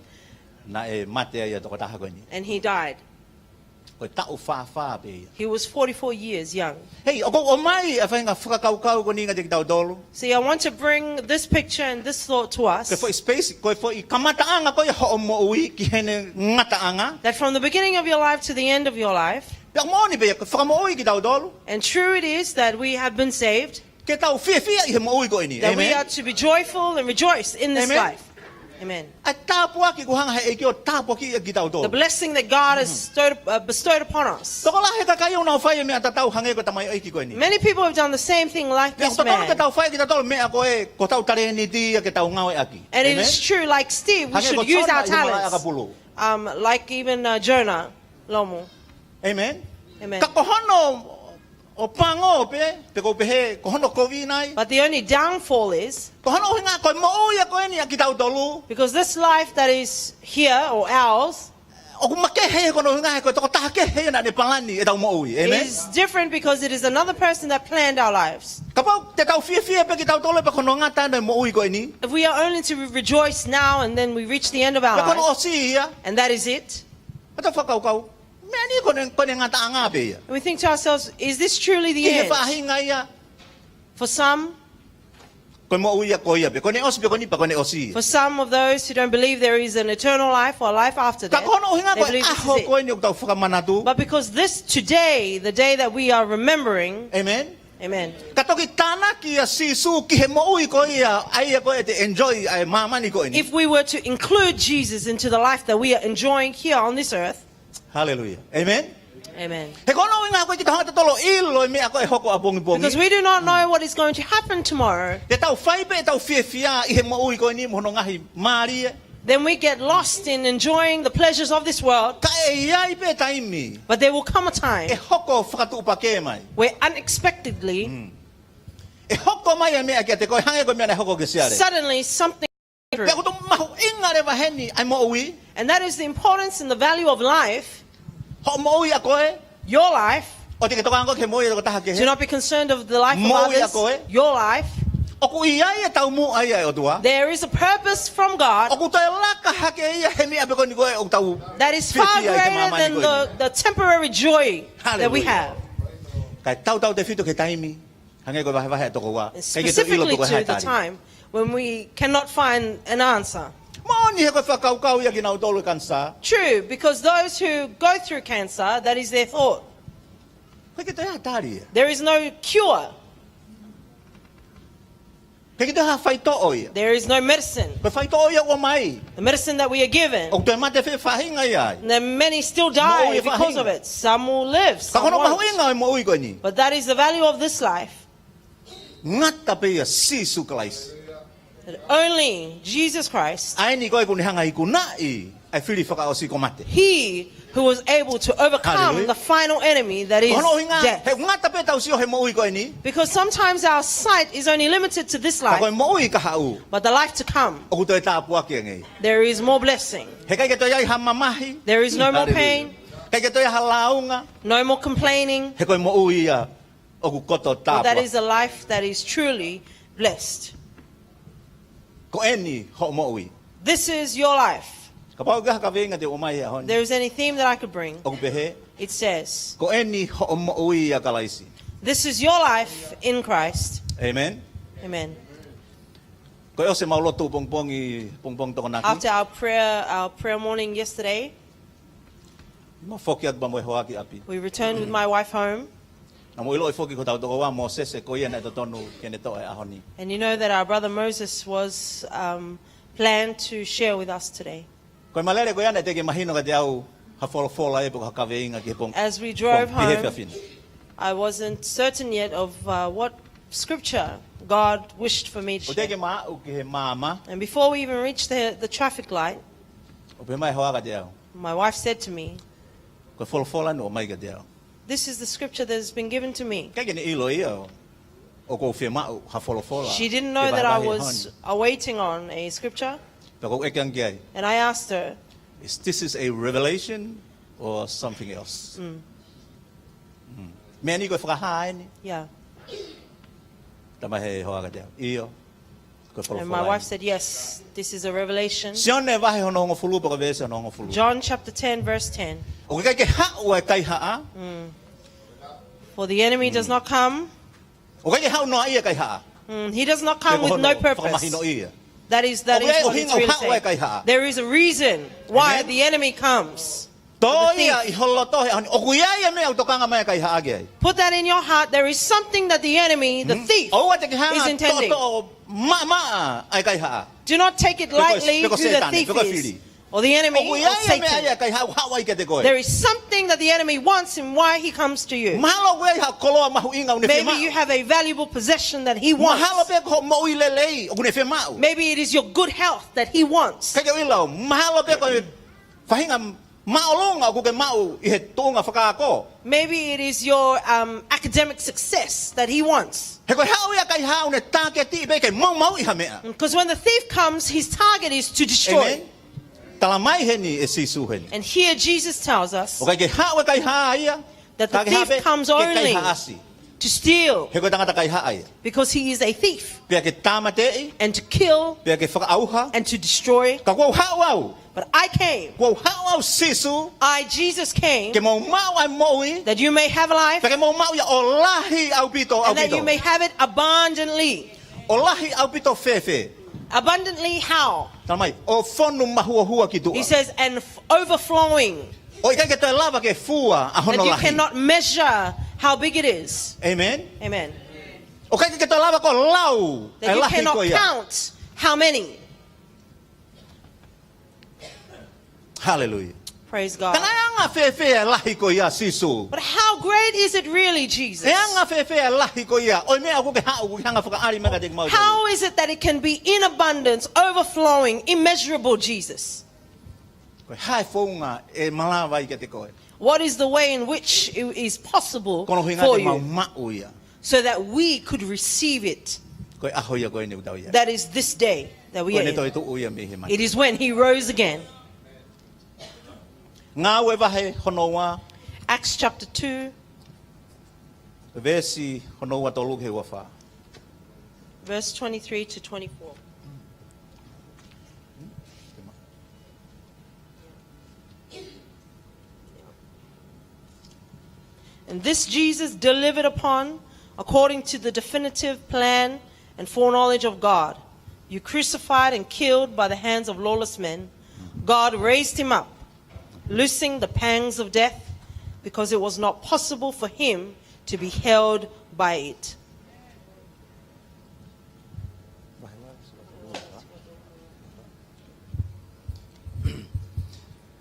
Naʻe mate ai ʻa e tokotaha ko eni. And he died. Ko e taʻu fā fā pē ia. He was forty-four years young. Hei, ʻoku ou ʻomai ʻa e faʻahinga fakakaukau ko eni kiate kitautolu. See, I want to bring this picture and this thought to us. Ko e foʻi space, ko e foʻi kamataʻanga ko ia hoʻo moʻui ki heʻene ngataʻanga. That from the beginning of your life to the end of your life. Pea moʻoni pē ia, ko e fakamoʻui kitautolu. And true it is that we have been saved. Ke tau fiefia ʻi he moʻui ko eni. That we Amen. Are to be joyful and rejoice in this Amen. Life. Amen. ʻA e tāpuaki ʻoku hanga he ʻEiki ʻo tāpuakiʻi kitautolu. The blessing that God has bestowed, uh, bestowed upon us. Tokolahi e kakai ʻoku nau fai e meʻa tatau hangē ko e tamaioʻeiki ko eni. Many people have done the same thing like this man. Pea ʻoku totonu ke tau fai kitautolu meʻa ko ē, ko hotau talēniti ia ke tau ngāueʻaki. And it is true, like Steve, we should use our talents. Amen. Hangē ko Siona ʻi he malaʻe ʻakapulu. Um, like even, uh, Jonah, Lomu. Amen. Amen. Ka ko hono ʻo pango pē, pe ko u pehē, ko hono kovi nai. But the only downfall is, Ko hono ʻuhinga ko e moʻui ia ko eni ʻa kitautolu. Because this life that is here, or ours, ʻOku makehe ko hono ʻuhinga he ko e tokotaha kehe naʻa ne palani ʻetau moʻui. Amen. Is different because it is another person that planned our lives. Kapau te tau fiefia pē kitautolu pea ko hono ngata ʻene moʻui ko eni. If we are only to re-, rejoice now and then we reach the end of our life, Pea ko hono ʻosi ia. And that is it. Pea tau fakakaukau. Meʻa ni ko ʻene, ko ʻene ngataʻanga pē ia. And we think to ourselves, "Is this truly the end?" Ki he faʻahinga ia. For some, Ko e moʻui ia ko ia pē. Ko ʻene ʻosi pē ko eni pea ko ʻene ʻosi ia. For some of those who don't believe there is an eternal life or life after death, Ka ko hono ʻuhinga ko e ʻaho ko eni ʻoku tau fakamanatu. But because this today, the day that we are remembering, Amen. Amen. Ka toki tānaki ʻa Sīsū ki he moʻui ko ia, ʻa ia ko ē te enjoy ʻa e māmani ko eni. If we were to include Jesus into the life that we are enjoying here on this earth, Hallelujah. Amen. Amen. He ko hono ʻuhinga ʻoku ʻikai ke tau hanga ʻo totolo ʻilo e meʻa ko ē ʻe hoko ʻapongipongi. Because we do not know what is going to happen tomorrow. Te tau fai pē ʻetau fiefia ʻi he moʻui ko eni mo hono ngaahi mālie. Then we get lost in enjoying the pleasures of this world. Ka ʻe ʻi ai pē taimi. But there will come a time ʻE hoko fakatuʻupakē mai. Where unexpectedly, Mm. ʻE hoko mai e meʻa kiate koe hangē ko e meʻa naʻe hoko kia Siale. Suddenly something Pea ʻoku tau mahuʻinga leva heni ʻa e moʻui. And that is the importance and the value of life. Hoʻo moʻui ʻa koe. Your life. ʻOua te ke tokanga ki he moʻui ʻa e tokotaha kehe. Do not be concerned of the life of others. Moʻui ʻa koe. Your life. ʻOku ʻi ai e taumuʻa ia ʻa e ʻOtua. There is a purpose from God. ʻOku toe laka hake ia he meʻa pē ko eni ko ē ʻoku tau fiefia ai he māmani ko eni. That is far greater than the, the temporary joy that we have. Hallelujah. Kae tautautefito ki he taimi. Hangē ko e vahevahe ʻa e tokoua. Ikaika ke toe ʻilo pe ko e hā e tali. Specifically to the time when we cannot find an answer. Moʻoni he ko e fakakaukau ia kinautolu ʻe kanisā. True, because those who go through cancer, that is their thought. ʻIkai ke toe ʻi ai ha tali ia. There is no cure. ʻIkai ke toe ʻi ai ha faitoʻo ia. There is no medicine. Ko e faitoʻo ia ʻoku ʻomai. The medicine that we are given. ʻOku toe mate e faʻahinga ia ai. And then many still die because of it. Moʻui e faʻahinga. Some will live, some won't. Ka ko hono mahuʻinga ʻo e moʻui ko eni. But that is the value of this life. Ngata pē ʻia Sīsū Kalaisi. That only Jesus Christ, ʻA eni ko ē ʻoku ne hanga ʻo ikunaʻi ʻa e fili fakaʻosi ko mate. He who was able to overcome Hallelujah. The final enemy, that is death. Ko hono ʻuhinga, he ngata pē ʻetau sio he moʻui ko eni. Because sometimes our sight is only limited to this life, Ka ko e moʻui ka haʻu. But the life to come, ʻOku toe tāpuaki ange. There is more blessing. He ʻikai ke toe ʻi ai ha mamahi. There is no more pain. Hallelujah. ʻIkai ke toe ʻi ai ha lāunga. No more complaining. He ko e moʻui ia ʻoku koto tāpuaki. But that is a life that is truly blessed. Ko eni hoʻo moʻui. This is your life. Kapau ʻoku ʻi ai ha kaveinga te u ʻomai he ʻaho ni. There is any theme that I could bring. ʻOku pehē. It says, Ko eni hoʻo moʻui ʻia Kalaisi. This is your life in Christ. Amen. Amen. Ko e ʻosi ʻemau lotu pongipongi, pongipongi Tokonaki. After our prayer, our prayer morning yesterday, Naʻa mau foki atu pea mo e hoa ki ʻapi. We returned with my wife home. Naʻa mau ʻiloʻi foki ko hotau tokoua Mōsese ko ia naʻe totonu ke ne toʻo he ʻaho ni. And you know that our brother Moses was, um, planned to share with us today. Ko e malele ko ia naʻe teʻeki mahino kiate au ha folofola ʻe pe ko ha kaveinga ki he pongipongi. As we drove home, I wasn't certain yet of uh, what scripture God wished for me to share. ʻO teʻeki maʻu ki he maama. And before we even reached the, the traffic light, ʻo pehē mai hoa kiate au, my wife said to me, ko e folofola naʻe ʻomai kiate au. This is the scripture that has been given to me. ʻIkai ke ne ʻilo ia ʻoku ou fiemaʻu ha folofola. She didn't know that I was awaiting on a scripture. Pea u ʻeke ange ki ai. And I asked her, is this is a revelation or something else? Mm. Mm. Meʻa ni ko e fakahā eni? Yeah. Talamai he hoa kiate au, ʻio. Ko e folofola eni. And my wife said, yes, this is a revelation. Sione vahe hono hongofulu pea ko e veesi hono hongofulu. John chapter ten, verse ten. ʻOku ʻikai ke haʻu ʻa e kaihaʻa. Mm. For the enemy does not come. ʻOku ʻikai ke haʻu noa ia kaihaʻa. Mm, he does not come with no purpose. Fakamahino ia. That is, that is what it's really saying. There is a reason why the enemy comes. Tō ia ʻi ho loto he ʻaho ni. ʻOku ʻi ai e meʻa ʻoku tokanga mai e kaihaʻa ki ai. Put that in your heart. There is something that the enemy, the thief, is intending. ʻOua te ke hanga ʻo toʻo maʻamaʻa ʻa e kaihaʻa. Do not take it lightly who the thief is, or the enemy, or Satan. ʻOku ʻi ai e meʻa ia e kaihaʻa ʻoku haʻu ai kiate koe. There is something that the enemy wants and why he comes to you. Mahalo ʻoku ʻi ai ha koloa mahuʻinga ʻoku ne fiemaʻu. Maybe you have a valuable possession that he wants. Mahalo pē ko hoʻo moʻui lelei ʻoku ne fiemaʻu. Maybe it is your good health that he wants. ʻIkai ke u ʻilo, mahalo pē ko e faʻahinga māʻolunga ʻoku ke maʻu ʻi he tuʻunga fakaako. Maybe it is your um, academic success that he wants. He ko e haʻu ia e kaihaʻa ʻoku ne tāketiʻi pē ke maumauʻi ha meʻa. Because when the thief comes, his target is to destroy. Amen. Talamai heni ʻe Sīsū heni. And here Jesus tells us ʻoku ʻikai ke haʻu e kaihaʻa ia that the thief comes only to steal. Ka ke hā pē ke kaihaʻasi. He ko e tangata kaihaʻa ia. Because he is a thief. Pea ke tāmateʻi. And to kill. Pea ke fakaʻauha. And to destroy. Ka kuo u haʻu au. But I came. Kuo u haʻu au Sīsū. I, Jesus, came. Ke mou maʻu ʻa e moʻui. That you may have life. Pea ke mou maʻu ia ʻo lahi ʻaupito, ʻaupito. And that you may have it abundantly. ʻO lahi ʻaupito fēfē? Abundantly how? Talamai, ʻo fonu mahuohua ki tuʻa. He says, and f- overflowing. ʻO ʻikai ke toe lava ke fua ʻa hono lahi. That you cannot measure how big it is. Amen. Amen. ʻO ʻikai ke toe lava ke lau e lahi ko ia. That you cannot count how many. Hallelujah. Praise God. Ka naʻe anga fēfē e lahi ko ia Sīsū? But how great is it really, Jesus? ʻE anga fēfē e lahi ko ia ʻo e meʻa ʻoku ke haʻu, ʻoku ke hanga fakaʻali mai kiate kimautolu? How is it that it can be in abundance, overflowing, immeasurable, Jesus? Ko e hā e founga ʻe malava ai kiate koe? What is the way in which it is possible for you? Ko hono ʻuhinga te mau maʻu ia. So that we could receive it. Ko e ʻaho ia ko eni ʻoku tau ʻi ai. That is this day that we are in. Ko ʻene toetuʻu ia mei he mate. It is when he rose again. Ngāue vahe hono ua. Acts chapter two. Veesi hono ua tolu ki he ua fā. Verse twenty-three to twenty-four. And this Jesus delivered upon, according to the definitive plan and foreknowledge of God, you crucified and killed by the hands of lawless men. God raised him up, loosing the pangs of death, because it was not possible for him to be held by it.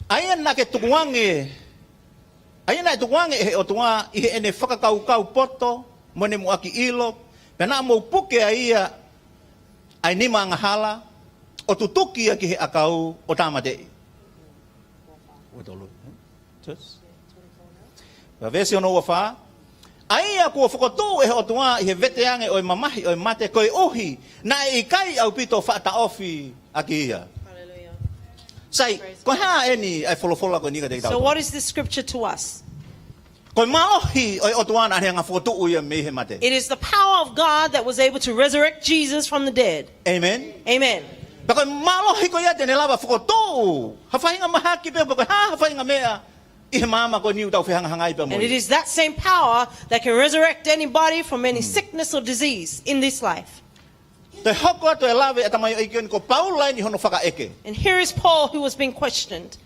ʻA ia naʻa ke tukuange, ʻa ia naʻe tukuange ʻe he ʻOtua ʻi heʻene fakakaukau poto mo ʻene muʻaki ʻilo, pea naʻa mou puke ʻa ia ʻa e nima angahala, ʻo tutuki ia ki he ʻakau ʻo tāmateʻi. Ua tolu. Pea veesi hono ua fā. ʻA ia kuo fokotuʻu ʻe he ʻOtua ʻi he veteange ʻo e mamahi ʻo e mate koeʻuhi naʻe ʻikai ʻaupito faʻa taʻofi ʻaki ia. Hallelujah. Sai, ko e hā eni ʻa e folofola ko eni kiate kitautolu? So what is this scripture to us? Ko e mālohi ʻo e ʻOtua naʻa ne hanga fokotuʻu ia mei he mate. It is the power of God that was able to resurrect Jesus from the dead. Amen. Amen. Pea ko e mālohi ko ia te ne lava fokotuʻu ha faʻahinga mahaki pē pe ko e hā ha faʻahinga meʻa ʻi he māmani ko eni ʻoku tau fehangahangai pea mo ia. And it is that same power that can resurrect anybody from any sickness or disease in this life. Toe hoko atu e lave ʻa e tamaioʻeiki ko eni ko Paula eni hono fakaʻeke. And here is Paul who was being questioned.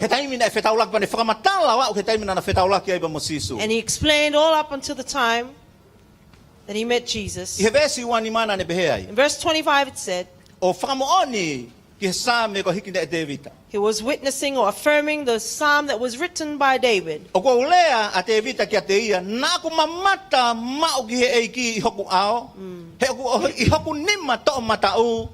He taimi naʻe fetaulaki pea ne fakamatala ʻo aʻu ki he taimi naʻa na fetaulaki ai pea mo Sīsū. And he explained all up until the time that he met Jesus. ʻI he veesi ua nima naʻa ne pehē ai. In verse twenty-five it said, ʻo fakamoʻoni ki he Saame ko e hiki ʻe Tēvita. He was witnessing or affirming the psalm that was written by David. ʻOku ou lea ʻa Tēvita kiate ia, naʻa ku mamata maʻu ki he ʻEiki ʻi hoku ʻao, he ʻoku ʻi hoku nima toʻomataʻu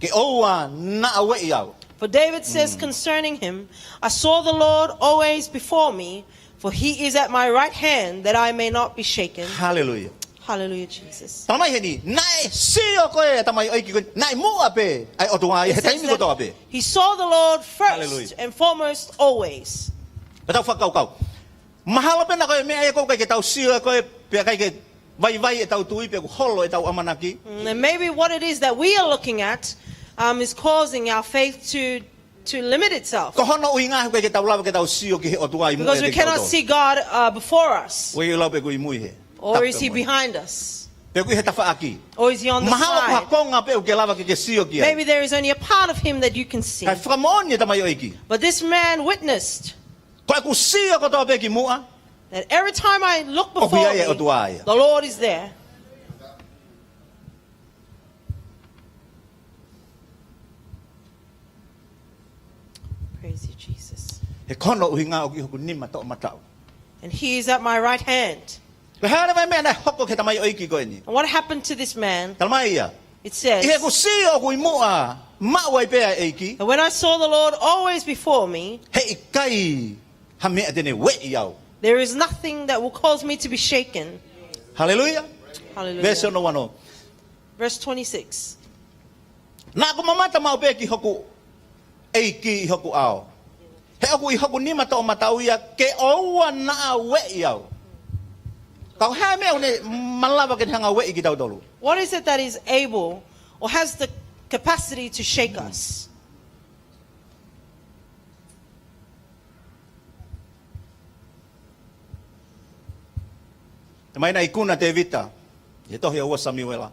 ke ʻoua naʻa ueʻi au. For David says concerning him, I saw the Lord always before me, for he is at my right hand that I may not be shaken. Haleluia. Hallelujah, Jesus. Talamai heni, naʻe sio ko ē ʻa e tamaioʻeiki ko ē, naʻe muʻa pē ʻa e ʻOtua ia, he taimi kotoa pē. He saw the Lord first Hallelujah. And foremost always. Pea tau fakakaukau. Mahalo pē naʻa ko e meʻa ia ʻoku ʻikai ke tau sio ko ē, pea ʻikai ke vaivai ʻetau tui, pea ʻoku holo ʻetau ʻamanaki. Mm, and maybe what it is that we are looking at um, is causing our faith to, to limit itself. Ko hono ʻuhinga he ʻoku ʻikai ke tau lava ke tau sio ki he ʻOtua ʻi muʻa ʻiate kitautolu. Because we cannot see God uh, before us. ʻOku ʻi ai ʻa e lau pē ʻoku ʻi mui he. Or is he behind us? Pe ʻoku ʻi he tafaʻaki. Or is he on the Mahalo ko ha side? Konga pē ʻoku ke lava ke ke sio ki ai. Maybe there is only a part of him that you can see. Kae fakamoʻoni e tamaioʻeiki. But this man witnessed Ko ʻeku sio kotoa pē ki muʻa. That every time I look ʻOku ʻi before ai e ʻOtua ia. Me, the Lord is there. Praise you, Jesus. He ko hono ʻuhinga ʻoku ʻi hoku nima toʻomataʻu. And he is at my right hand. Ko e hā leva e meʻa naʻe hoko ki he tamaioʻeiki ko eni? And what happened to this man? Talamai ia. It says, ʻI heʻeku sio ʻoku ʻi muʻa, maʻu ai pē ʻa e ʻEiki. And when I saw the Lord always before me, He ʻikai ha meʻa te ne ueʻi au. There is nothing that will cause me to be shaken. Haleluia. Hallelujah. Veesi ono ua ono. Verse twenty-six. Naʻa ku mamata maʻu pē ki hoku ʻEiki ʻi hoku ʻao. He ʻoku ʻi hoku nima toʻomataʻu ia ke ʻoua naʻa ueʻi au. Ka ko e hā e meʻa ʻoku ne malava ke ne hanga ueʻi kitautolu? What is it that is able or has the capacity to shake us? Talamai naʻe ikuna ʻa Tēvita ʻi he tohi ʻa ua Samuela.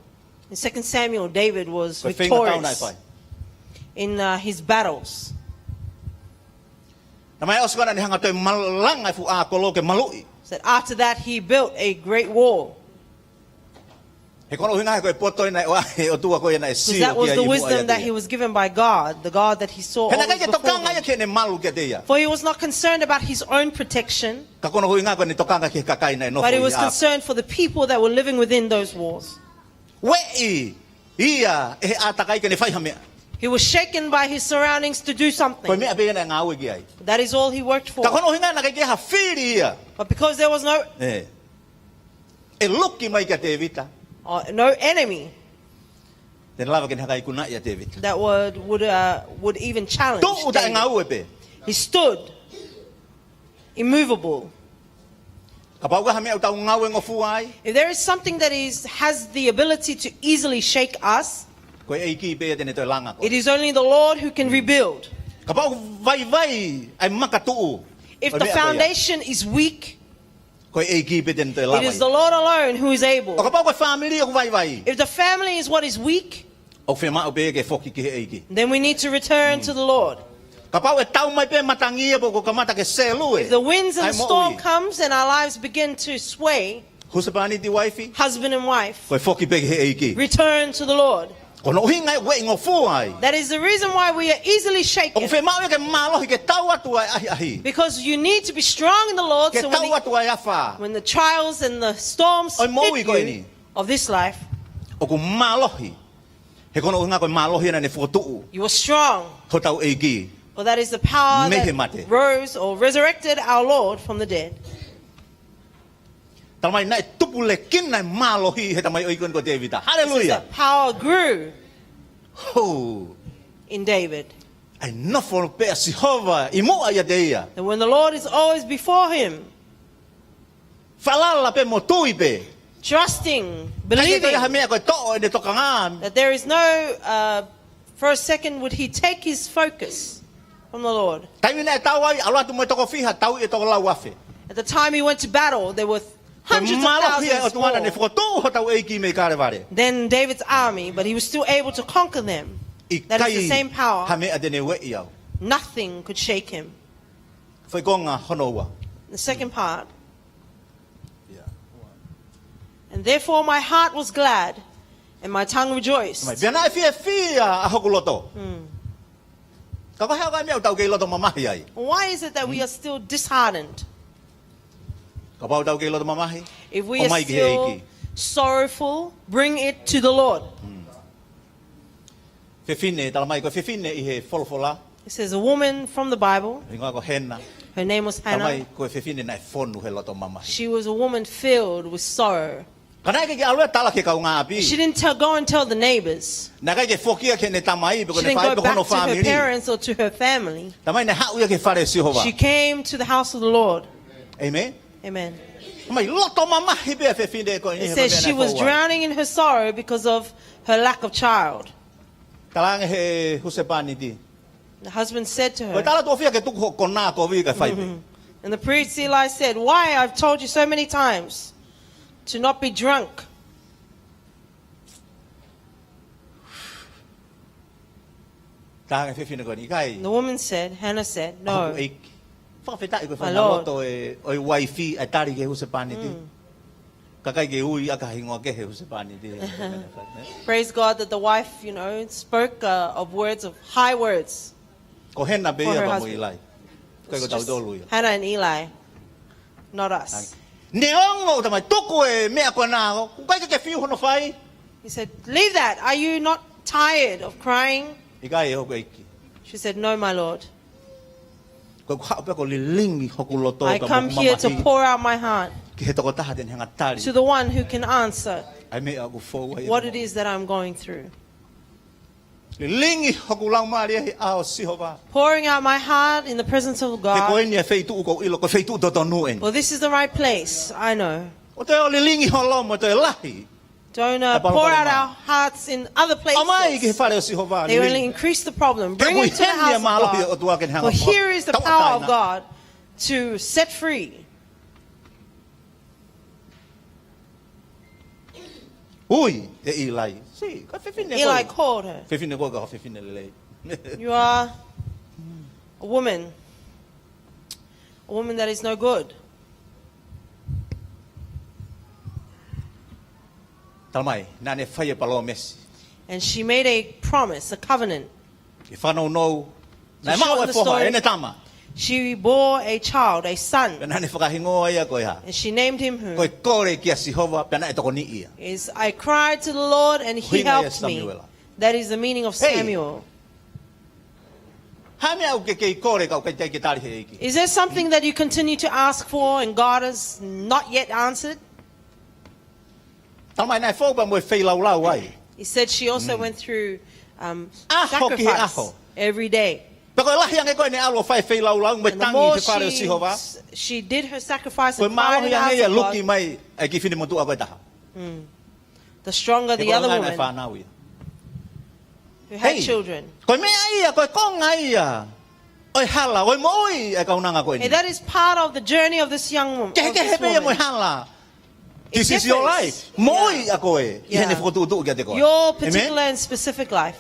In Second Samuel, David was Ko e feinga tau naʻe victorious fai. In uh, his battles. Talamai ʻosi ko ia naʻa ne hanga ʻo toe malanga e fuʻu ʻākolo ke maluʻi. That after that, he built a great wall. He ko hono ʻuhinga he ko e poto ia naʻe ʻoatu ʻe he ʻOtua ko ia naʻe sio ki ai ʻi muʻa ia. Because that was the wisdom that he was given by God, the God that he saw He naʻe ʻikai always ke before tokanga ia him. Ki heʻene malu kiate ia. For he was not concerned about his own protection, Ka ko hono ʻuhinga ko ʻene tokanga ki he kakai naʻe nofo but he was ʻi he ʻapi. Concerned for the people that were living within those walls. Ueʻi ia ʻe he ʻātakai ke ne fai ha meʻa. He was shaken by his surroundings to do Ko e something. Meʻa pē ia naʻe ngāue ki ai. That is all he worked for. Ka ko hono ʻuhinga naʻe ʻikai ke ha fili ia. But because there was no, ʻE. ʻE luki mai kia Tēvita. Uh, no enemy Te ne lava ke ne hanga ʻo ikunaʻi ʻa Tēvita. That would, would, uh, would even challenge David. Tuʻu taʻengāue pē. He stood immovable. Kapau ko ha meʻa ʻoku tau ngāue ngofua ai. If there is something that is, has the ability to easily shake us, Ko e ʻEiki pē ia te ne toe langa koe. It is only the Lord who can rebuild. Kapau vaivai ʻa e makatuʻu. If ʻO e the meʻa ko ia. Foundation is weak, Ko e ʻEiki pē te ne toe lava. It is the Lord alone who is able. ʻO kapau ko e fāmili ʻoku vaivai. If the family is what is weak, ʻOku fiemaʻu pē ke foki ki he ʻEiki. Then we need to return to the Lord. Kapau ʻe tau mai pē matangi ia pea kuo kamata ke selu e. If the winds and ʻAi the moʻui. Storm comes and our lives begin to sway, Husepāniti uaifi. Husband and wife, Ko e foki pē ki he ʻEiki. Return to the Lord. Ko hono ʻuhinga ia ʻoku ueʻi ngofua ai. That is the reason why we are easily shaken. ʻOku fiemaʻu ia ke mālohi ke tau atu ʻa e ʻahiʻahi. Because you need to be strong in the Lord. Ke So when tau the, atu ʻa e afā. When the trials and the storms ʻO e moʻui hit ko you eni. Of this life, ʻOku mālohi. He ko hono ʻuhinga ko e mālohi ia naʻa ne fokotuʻu. You are strong. Hotau ʻEiki. For that is the power Mei he that mate. Rose or resurrected our Lord from the dead. Talamai naʻe tupulekina e mālohi he tamaioʻeiki ko eni ko Tēvita. It says Haleluia. That power grew Hou. In David. ʻA e nofo pē ʻa Sihova ʻi muʻa ʻiate ia. And when the Lord is always before him, Falala pē mo tui pē. Trusting, Ka ke toe ha believing meʻa ko e toʻo ʻene tokanga. That there is no, uh, for a second would he take his focus from the Lord. Taimi naʻe tau ai, ʻalu atu mo e toko fiha, tau ʻi he toko lau afe. At the time he went to battle, there were Ko e hundreds of mālohi ia ʻa e thousands ʻOtua naʻa ne more. fokotuʻu hotau ʻEiki mei Kalevale. Than David's army, but he was still able to conquer them. That is the same power. ʻIkai ha meʻa te ne ueʻi au. Nothing could shake him. Foʻi konga hono ua. The second part. And therefore my heart was glad, and my tongue rejoiced. Mai, pea naʻe fiefia ʻa hoku loto. Ka ko e hā ko e meʻa ʻoku tau kei loto mamahi ai? Why is it that we are still disheartened? Kapau ʻoku tau kei loto mamahi, If we are ʻomai ki he still ʻEiki. Sorrowful, bring it to the Lord. Fefine, talamai ko e fefine ʻi he folofola. It says a woman from the Bible. Hingoa ko Hena. Her name was Hannah. Talamai ko e fefine naʻe fonu he loto mamahi. She was a woman filled with sorrow. Ka naʻe ʻikai ke ʻalu ia ʻo tala ki he kaungāʻapi. She didn't tell, go and tell the neighbors. Naʻe ʻikai ke foki ia ki heʻene tamai, pe ko ʻene faʻē, pe ko hono fāmili. She didn't go back to her parents or to her family. Talamai naʻe haʻu ia ki he fale ʻo Sihova. She came to the house of the Lord. Amen. Amen. Talamai loto mamahi pē ʻa e fefine ko eni. It says she was drowning in her sorrow because of her lack of child. Talaange he husepāniti. The husband said to her, Ko e talaatu ʻofa ia ke tuku hoʻo konā kovi kae fai pē. And the priest Eli said, "Why? I've told you so many times to not be drunk." Talaange fefine ko eni, ʻIkai. The woman said, Hannah said, "No." Hoku ʻEiki. Fakafetaʻi ko e faʻahinga loto ʻo e uaifi ʻa e tali ki he husepāniti. Kae ʻikai ke ui ʻaki ha hingoa kehe husepāniti. Praise God that the wife, you know, spoke, uh, of words, of high words. Ko Hena pē ia pea mo ʻIlai. ʻIkai ko tautolu ia. Hannah and Eli, not us. Neongo, talamai, tuku e meʻa ko ena, ʻoku ʻikai ke ke fiu hono fai? He said, "Leave that. Are you not tired of crying?" ʻIkai, hoku ʻEiki. She said, "No, my Lord." Ko ʻeku haʻu pē ʻo lilingi hoku loto pea mo hoku mamahi. I come here to pour out my heart ki he tokotaha te ne hanga ʻo tali to the one who can answer ʻa e meʻa ʻoku fou ai. What it is that I'm going through. Lilingi hoku laumālie ʻi he ʻao ʻo Sihova. Pouring out my heart in the presence of God. He ko eni ʻa e feituʻu ʻoku ou ʻilo, ko e feituʻu totonu eni. Well, this is the right place, I know. ʻOua te ke lilingi ho loto ʻi he lahi. Don't, uh, pour out our hearts in other places. ʻOmai ki he fale ʻo Sihova. They only increase the problem. Bring it to the house of God. For here is the power of God to set free. Ui ʻe ʻIlai. See, ko e fefine ko ē. Eli called her. Fefine ko ē, ka ko e fefine lelei. You are a woman, a woman that is no good. Talamai, naʻa ne fai e palōmesi. And she made a promise, a covenant. Ke fanongonongo. Naʻe maʻu e foha, ʻene tama. She bore a child, a son. Pea naʻa ne fakahingoa ia ko e hā? And she named him who? Ko e Kole kia Sihova, pea naʻe tokoniʻi ia. Is, "I cried to the Lord and he helped me." That is the meaning of Samuel. Hā e meʻa ʻoku ke kei kole ka ʻoku ʻikai ke tali he ʻEiki? Is there something that you continue to ask for and God has not yet answered? Talamai naʻe fou pea mo e feilaulau ai. He said she also went through, um, sacrifice every day. ʻAho ki he ʻaho. Pea ko e lahi ange ko ē ʻene ʻalu ʻo fai e feilaulau mo e tangi ʻi he fale ʻo Sihova, she did her sacrifice and cried in the house of God, ko e mālohi ange ia ʻa e luki mai ʻa e kiʻi finemotuʻa ko ē ʻe taha. The stronger the other woman. He ko e ʻuhinga naʻe fānau ia. Who had children. Ko e meʻa ia, ko e konga ia ʻo e hala ʻo e moʻui ʻa e kaunanga ko eni. And that is part of the journey of this young woman, of this woman. Kehekehe pē ia mo e hala. It differs. This is your life. Moʻui ʻa koe ʻi heʻene fokotuʻutuʻu kiate koe. Your particular and specific life.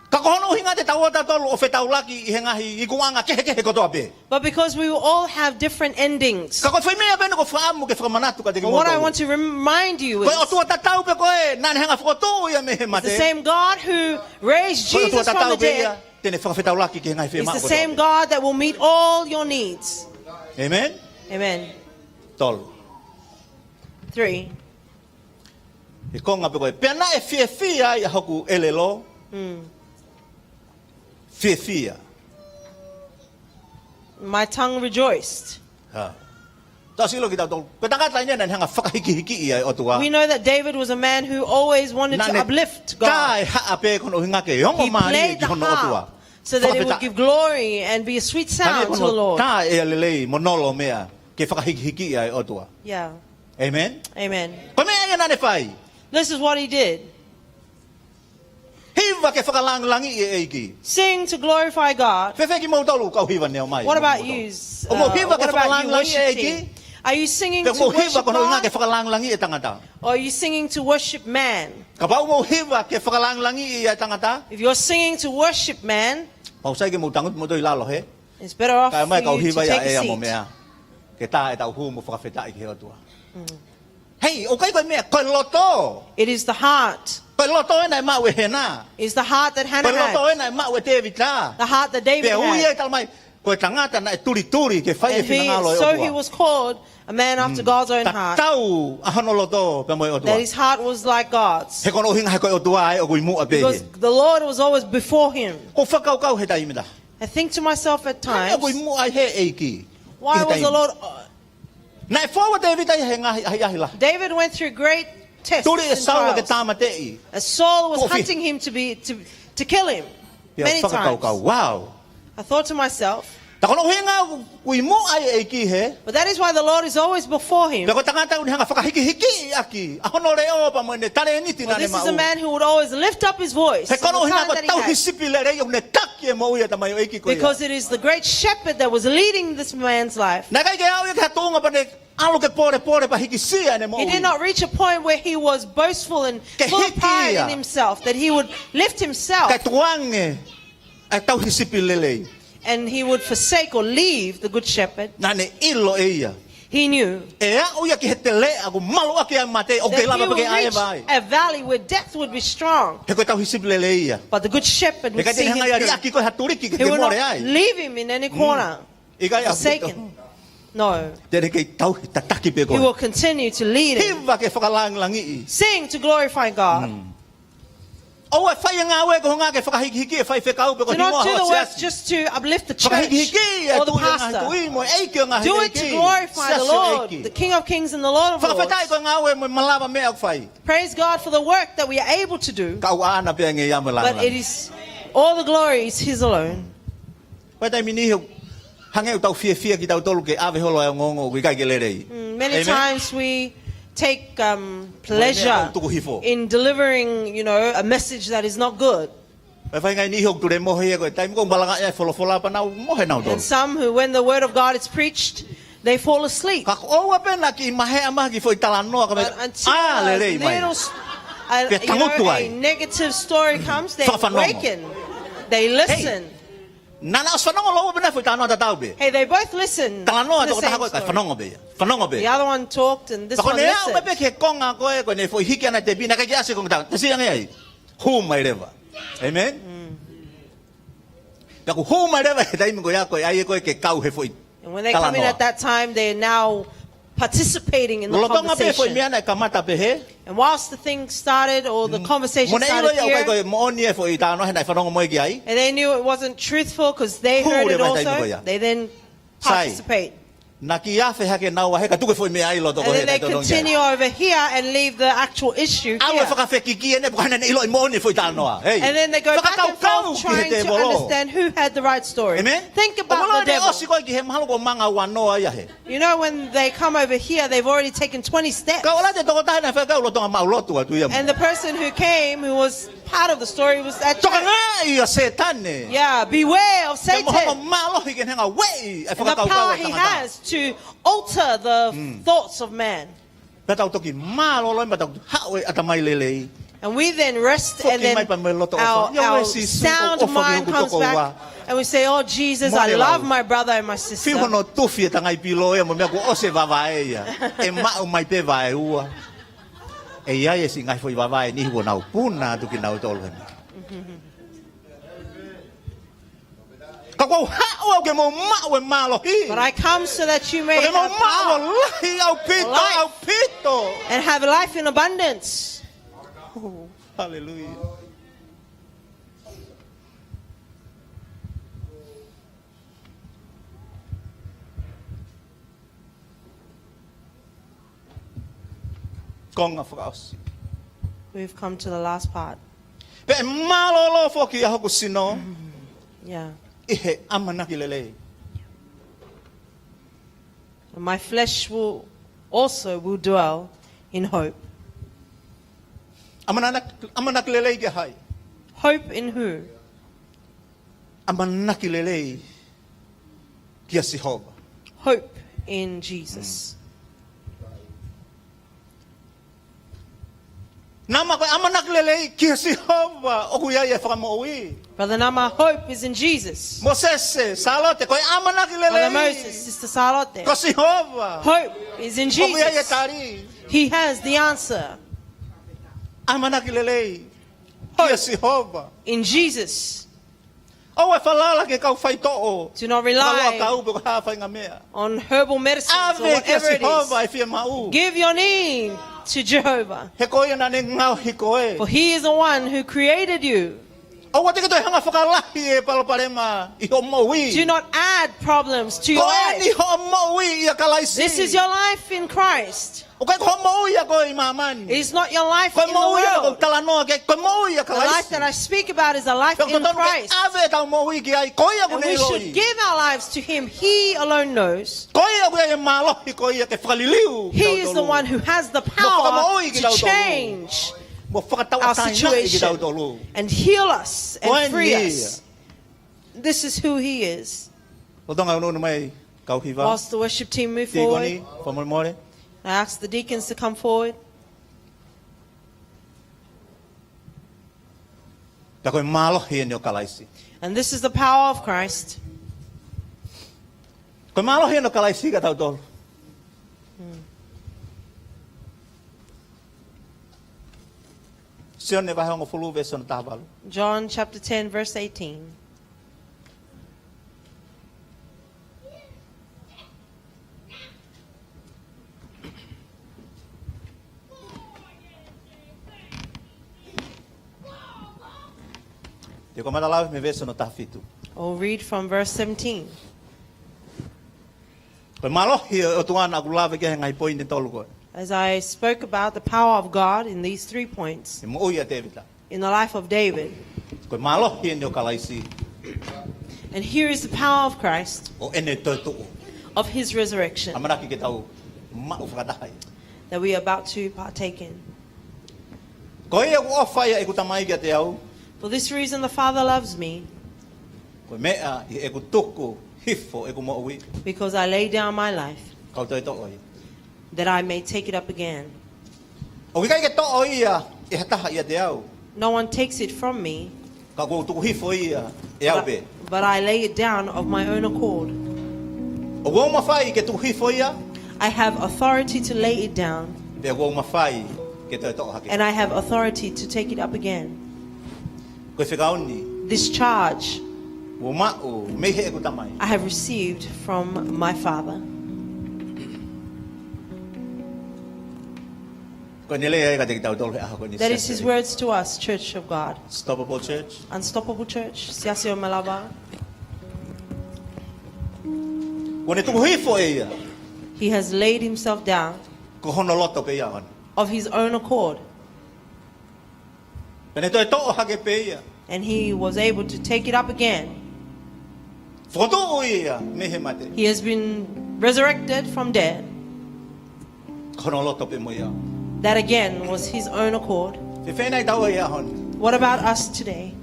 Ka ko hono ʻuhinga te tau ō tautolu ʻo fetaulaki ʻi he ngaahi ikuʻanga kehekehe kotoa pē. But because we will all have different endings. Ka ko e foʻi meʻa pē ʻoku ou fakaʻamu ke fakamanatu kiate kimoutolu. But what I want to remind you is, ko e ʻOtua tatau pē ko ē naʻa ne hanga ʻo fokotuʻu ia mei he mate. It's the same God who raised Jesus from the dead. Ko e ʻOtua tatau pē ia te ne fakafetaulaki ki he ngaahi fiemaʻu kotoa pē. It's the same God that will meet all your needs. Amen? Amen. Tolu. Three. He konga pē ko ē, pea naʻe fiefia ai ʻa hoku ʻelelo. Mm. Fiefia. My tongue rejoiced. Hā. Tau sio ki he tangata ko eni, naʻa ne hanga ʻo fakahikihikiʻi ʻa e ʻOtua. We know that David was a man who always wanted to uplift God. Naʻa ne tā e haʻa pē ko hono ʻuhinga ke ongo mālie ki hono ʻOtua. He played the harp so that it would give glory and be a sweet sound to the Lord. Fakafetaʻi. Hangē ko hono tā e ʻea lelei mo nolo meʻa ke fakahikihikiʻi ʻa e ʻOtua. Yeah. Amen? Amen. Ko e meʻa ia naʻa ne fai. This is what he did. Hiva ke fakalāngilangiʻi e ʻEiki. Sing to glorify God. Fēfē kimoutolu kau hiva, neu mai? What about you? Ō mo hiva ke fakalāngilangiʻi e ʻEiki? Uh, what about you, worship team? Are you singing to worship God? Pe ō mo hiva ko hono ʻuhinga ke fakalāngilangiʻi e tangata? Or are you singing to worship man? Kapau ō mo hiva ke fakalāngilangiʻi e tangata, if you're singing to worship man, pau sai ke mou tangutu moutolu ʻi lalo hē. It's better off for you to take a seat. Kae ʻomai kau hiva ia ʻea mo meʻa. Ke tā ʻetau hū mo fakafetaʻi ki he ʻOtua. Mm. Hei, ʻoku ʻikai ko e meʻa, ko e loto. It is the heart. Ko e loto ē naʻe maʻu ʻe Hena. Is the heart that Hannah had. Ko e loto ē naʻe maʻu ʻe Tēvita. The heart that David had. Pea ui ia ʻo talamai, ko e tangata naʻe tulituli ke fai e finangalo ʻo e ʻOtua. And he, so he was called a man after God's own heart. Tatau ʻa hono loto pea mo e ʻOtua. That his heart was like God's. He ko hono ʻuhinga he ko e ʻOtua ē ʻoku ʻi muʻa pē. Because the Lord was always before him. ʻOku ou fakakaukau he taimi ʻe taha. I think to myself at times, ʻoku ʻi muʻa he ʻEiki. Why was the Lord, uh, Naʻe fou ʻa Tēvita ia he ngaahi ʻahiʻahi lahi. David went through great tests and trials. Tuli ʻe Saula ke tāmateʻi. As Saul was hunting him to be, to, to kill him many times. Pea u fakakaukau, wow. I thought to myself, tā ko hono ʻuhinga ʻoku ʻi muʻa ʻa e ʻEiki he. But that is why the Lord is always before him. Pea ko e tangata ʻoku ne hanga ʻo fakahīkihikiʻi ʻaki ʻa hono leʻo pea mo ʻene talēniti naʻa ne maʻu. Well, this is a man who would always lift up his voice in the time that he had. He ko hono ʻuhinga ko e tauhi sipi lelei ʻoku ne taki e moʻui ʻa e tamaioʻeiki ko ia. Because it is the great shepherd that was leading this man's life. Naʻe ʻikai ke aʻu ia ki ha tuʻunga pea ne ʻalu ke polepole pea hīkisia ʻene moʻui. He did not reach a point where he was boastful and full of pride in himself, that he would lift himself. Ke hiki ia. Kae tukuange ʻa e tauhi sipi lelei. And he would forsake or leave the good shepherd. Naʻa ne ʻilo ʻe ia. He knew. ʻE aʻu ia ki he teleʻa ʻoku maluʻaki ai e mate, ʻoku ʻikai lava pē ke ʻaʻeva ai. That he would reach a valley where death would be strong. He ko e tauhi sipi lelei ia. But the good shepherd would see him through. He ʻikai te ne hanga ʻo liʻaki koe ha tuliki ke ke mole ai. He would not leave him in any corner. ʻIkai ʻaupito. Forsaken. No. Te ne kei tauhi tataki pē koe. He will continue to lead him. Hiva ke fakalāngilangiʻi. Sing to glorify God. ʻOua ʻe fai e ngāue ko e ʻuhinga ke fakahīkihikiʻi e faifekau pe ko e hingoa ho siasi. Do not do the work just to uplift the church or the pastor. Fakahīkihikiʻi e tuʻi ʻo e ngaahi tuʻi mo e ʻEiki ʻo e ngaahi ʻeiki. Do it to glorify the Lord, the King of Kings and the Lord of Lords. Siasi ʻo e ʻEiki. Fakafetaʻi ko e ngāue mo e malava meʻa ʻoku fai. Praise God for the work that we are able to do. Ka ʻoua ʻe ʻaʻana pē ange ia mo e lāngilangi. But it is, all the glory is His alone. Ko e taimi ʻe niʻihi ʻoku hangē ʻoku tau fiefia kitautolu ke ʻave holo ʻa e ongoongo ʻoku ʻikai ke lelei. Mm, many times we take, um, pleasure in delivering, you know, a message that is not good. ʻĒmeni. Mo e meʻa ʻoku tuku hifo. Ko e faʻahinga ʻe niʻihi ʻoku tulemohe ia ko e taimi ko ē ʻoku malangaʻi ai e folofola pea nau mohe nautolu. And some who, when the word of God is preached, they fall asleep. Ka ʻoua pē naʻa kiʻi maheʻa mai ha kiʻi foʻi talanoa ka mei, ā, lelei mai. But until a little s-, a, you know, a negative story comes, they awaken. Pea tangutu ai. Fakafanongo. They listen. Hei. Naʻa na ʻosi fanongo, ʻoua pē naʻe foʻi talanoa tatau pē. Hey, they both listened to the same story. Talanoa tokotaha ko ē kae fanongo pē ia. Fanongo pē ia. The other one talked and this one listened. Pea ko ʻene aʻu mai pē ki he konga ko ē, ko ʻene foʻi hiki ʻana e tepi, naʻe ʻikai ke ʻasi e konga tatau. Tasi ange ai. Hū mai leva. ʻĒmeni? Mm. Pea kuo hū mai leva he taimi ko ia ko ē, ʻai ē ko ē ke kau he foʻi talanoa. And when they come in at that time, they're now participating in the conversation. Lolotonga pē foʻi meʻa naʻe kamata pehē. And whilst the thing started, or the conversation started here, mo ne ʻilo ia ʻoku ʻikai ko e moʻoni e foʻi talanoa he naʻe fanongo mo ia ki ai. And they knew it wasn't truthful 'cause they heard it also. Hū leva he taimi ko ia. They then participate. Sai. Naʻa kiʻi afe hake naua he ka tuku e foʻi meʻa ʻi loto ko ē he taimi ko ia. And then they continue over here and leave the actual issue here. ʻAlu ʻo fakafekiki ʻene, pe ko hai naʻa ne ʻiloʻi moʻoni e foʻi talanoa. Hei. And then they go back and forth trying to understand who had the right story. Fakakaukau ki he tēvolo. ʻĒmeni? Think about the devil. ʻOku ʻalu ʻo ʻosi ko ē ki hē mahalo kuo manga ua noa ia hē. You know, when they come over here, they've already taken twenty steps. Ka ʻoku ʻalu atu e tokotaha naʻe faifekau lolotonga maʻulotu atu ia mo. And the person who came, who was part of the story, was that church. Tokangaʻi ʻa Sētane. Yeah, beware of Satan. Ke mo hono mālohi ke ne hanga ʻo ueʻi e fakakaukau ʻa e tangata. And the power he has to alter the thoughts of man. Mm. Pea tau toki mālōlō, pea tau haʻu e ʻatamai lelei. And we then rest, and then our, our sound mind comes back, and we say, "Oh, Jesus, I love my brother and my sister." Foki mai pea mo e loto ʻofa, ʻio, ʻosi e sūsū ʻoku ʻofa ki hoku tokoua. Mo e meʻa kuo ʻosi e vavae ia. ʻE maʻu mai pē vaeua. ʻE ʻi ai e siʻi ngaahi foʻi vavae ʻe niʻihi kuo nau puna atu kinautolu heni. Ka ʻoku ou haʻu au ke mou maʻu e mālohi. But I come so that you may have power, life, and have it. Ka ke mou maʻu ʻo lahi ʻaupito, ʻaupito. And have life in abundance. Oh, hallelujah. Konga fakaʻosi. We've come to the last part. Pea ʻe mālōlō foki ʻa hoku sino. Yeah. ʻI he ʻamanaki lelei. My flesh will also will dwell in hope. ʻAmanaki, ʻamanaki lelei kia hai? Hope in who? ʻAmanaki lelei kia Sihova. Hope in Jesus. Mm. Nama, ko e ʻamanaki lelei kia Sihova ʻoku ʻi ai e fakamoʻui. Brother Nama, hope is in Jesus. Mōsese, Sālote, ko e ʻamanaki lelei. Brother Moses, Sister Sālote. Ko Sihova. Hope is in Jesus. ʻOku ʻi ai e tali. He has the answer. ʻAmanaki lelei kia Sihova. In Jesus. ʻOua ʻe falala ki he kau faitoʻo. Do not rely fakaloa kau pe ko e hā faʻahinga meʻa. On herbal medicines or whatever it is. ʻAve kia Sihova ʻa e fiemaʻu. Give your need to Jehovah. He ko ia naʻa ne ngaohi koe. For he is the one who created you. ʻOua te ke toe hanga ʻo fakalahi e palopalema ʻi hoʻo moʻui. Do not add problems to your life. Ko eni hoʻo moʻui ʻia Kalaisi. This is your life in Christ. ʻOku ʻikai ko hoʻo moʻui ʻa koe ʻi māmani. It is not your life in the world. Ko e moʻui ʻa ʻoku ou talanoa ki ai, ko e moʻui ʻia Kalaisi. The life that I speak about is a life in Christ. Pea ʻoku totonu ke ʻave ʻetau moʻui ki ai, ko ia ʻoku ne ʻiloʻi. And we should give our lives to him. He alone knows. Ko ia ʻoku ʻi ai e mālohi ko ia ke fakaliliu kitautolu. He is the one who has the power to change our situation. Mo fakamoʻui kitautolu. Mo fakatauʻatāinaʻi kitautolu. And heal us and free us. Ko eni ia. This is who he is. Lolotonga ʻunuʻunu mai kau hiva. Whilst the worship team move forward, tīkoni, fakamolemole. I ask the deacons to come forward. Pea ko e mālohi eni ʻo Kalaisi. And this is the power of Christ. Ko e mālohi eni ʻo Kalaisi kia tautolu. Hmm. Sione vahe hongofulu veesi hono taha valu. John chapter ten, verse eighteen. Te u kamata lau mei he veesi hono taha fitu. I'll read from verse seventeen. Ko e mālohi ʻo e ʻOtua naʻa ku lave ki ai he ngaahi poini ʻe tolu ko ē. As I spoke about the power of God in these three points. ʻI he moʻui ʻa Tēvita. In the life of David. Ko e mālohi eni ʻo Kalaisi. And here is the power of Christ. ʻO ʻene toetuʻu. Of his resurrection. ʻAmanaki ke tau maʻu fakataha ia. That we are about to partake in. Ko ia ʻoku ʻofa ai ʻeku Tamai kiate au. For this reason the Father loves me. Ko e meʻa ʻi heʻeku tuku hifo ʻeku moʻui. Because I lay down my life. Kau toe toʻo ia. That I may take it up again. ʻOku ʻikai ke toʻo ia ʻe ha taha ʻiate au. No one takes it from me. Ka ʻoku ou tuku hifo ia ʻe au pē. But I, but I lay it down of my own accord. ʻOku ou mafai ke tuku hifo ia. I have authority to lay it down. Pea ʻoku ou mafai ke toe toʻo hake. And I have authority to take it up again. Ko e fekau ni. This charge. Kuo u maʻu mei heʻeku Tamai. I have received from my Father. Ko ʻene lea ia kiate kitautolu he ʻaho ko eni. That is his words to us, Church of God. Unstoppable Church. Unstoppable Church, Siasi ʻo e Malava. Kuo ne tuku hifo ʻe ia. He has laid himself down. Ko hono loto pē ia ʻoʻona. Of his own accord. Pea ne toe toʻo hake pē ia. And he was able to take it up again. Fokotuʻu ia mei he mate. He has been resurrected from death. Ko hono loto pē mo ia. That again was his own accord. Fēfē nai taua ʻi he ʻaho ni? What about us today?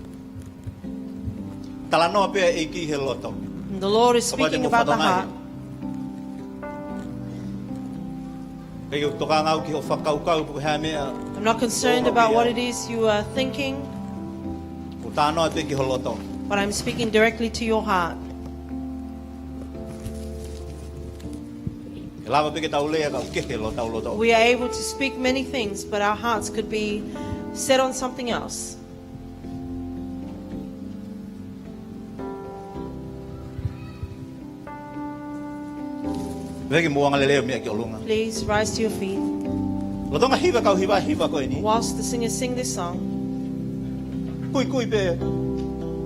Talanoa pē ʻEiki he loto. The Lord is speaking about the heart. ʻIkai ke u tokanga au ki hoʻo fakakaukau pe ko e hā e meʻa. I'm not concerned about what it is you are thinking. ʻOku ou talanoa pē ki ho loto. But I'm speaking directly to your heart. ʻE lava pē ke tau lea ka ʻoku kehe ʻetau loto. We are able to speak many things, but our hearts could be set on something else. Veke mo angalelei ʻo meʻa ki ʻolunga. Please rise to your feet. Lolotonga hiva e kau hiva, hiva ko eni. Whilst the singers sing this song, Kuikui pē.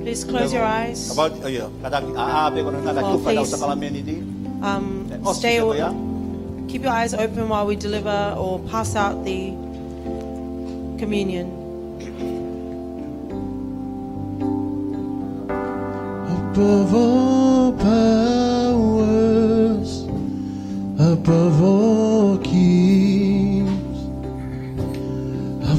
Please close your eyes. About, ʻo ia, kātaki ʻāʻā pē ko ena, kātaki tufa ʻetau sākalamēniti. Um, stay, keep your eyes open while we deliver or pass out the communion. Above all powers, above all kings,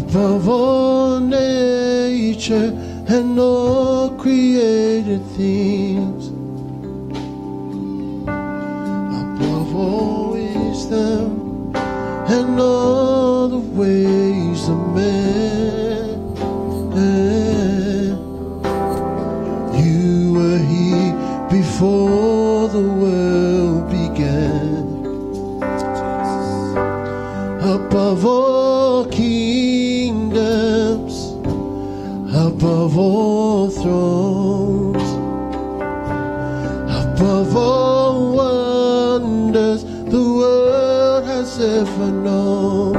above all nature and all created things, above all wisdom and all the ways of man. You were here before the world began. Above Above all thrones, above all wonders the world has ever known,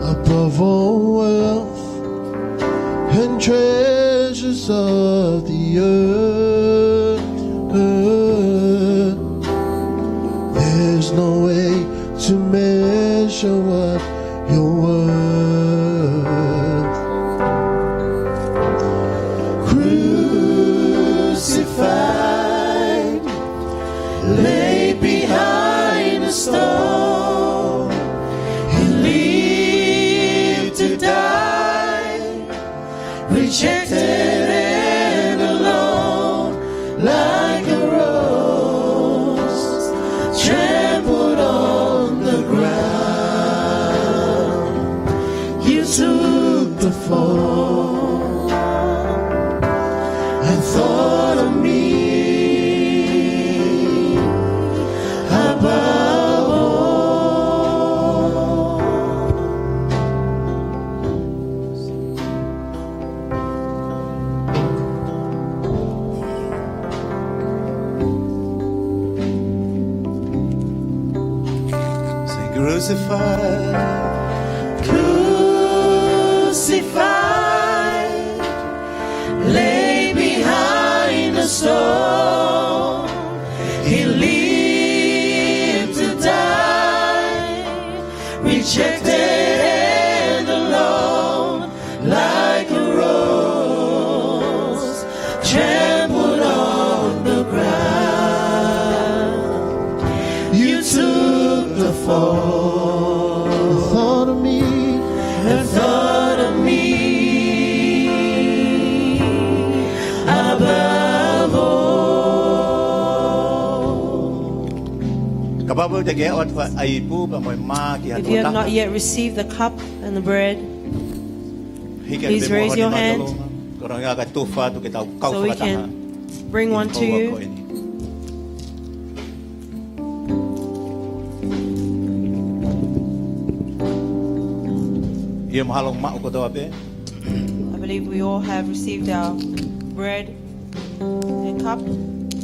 above all wealth and treasures of the earth, there's no way to measure what you're worth. Crucified, laid behind a stone, he lived to die. Rejected and alone, like a rose trampled on the ground. You took the fall and thought of me above all. Say, crucified, crucified, laid behind a stone, he lived to die, rejected and alone, like a rose trampled on the ground. You took the fall and thought of me, and thought of me above all. Kapau te ke ʻoatu ʻa e ipu pea mo e mā ki ha If you have not yet received the cup and the bread, hiki ane pē muʻa honi mātolonga. Please raise your hand. Ko e ʻuhinga ka tufa atu ke tau kau fakataha. So we can bring one to you. ʻI he houa ko eni. ʻIo, mahalo maʻu kotoa pē. I believe we all have received our bread and cup.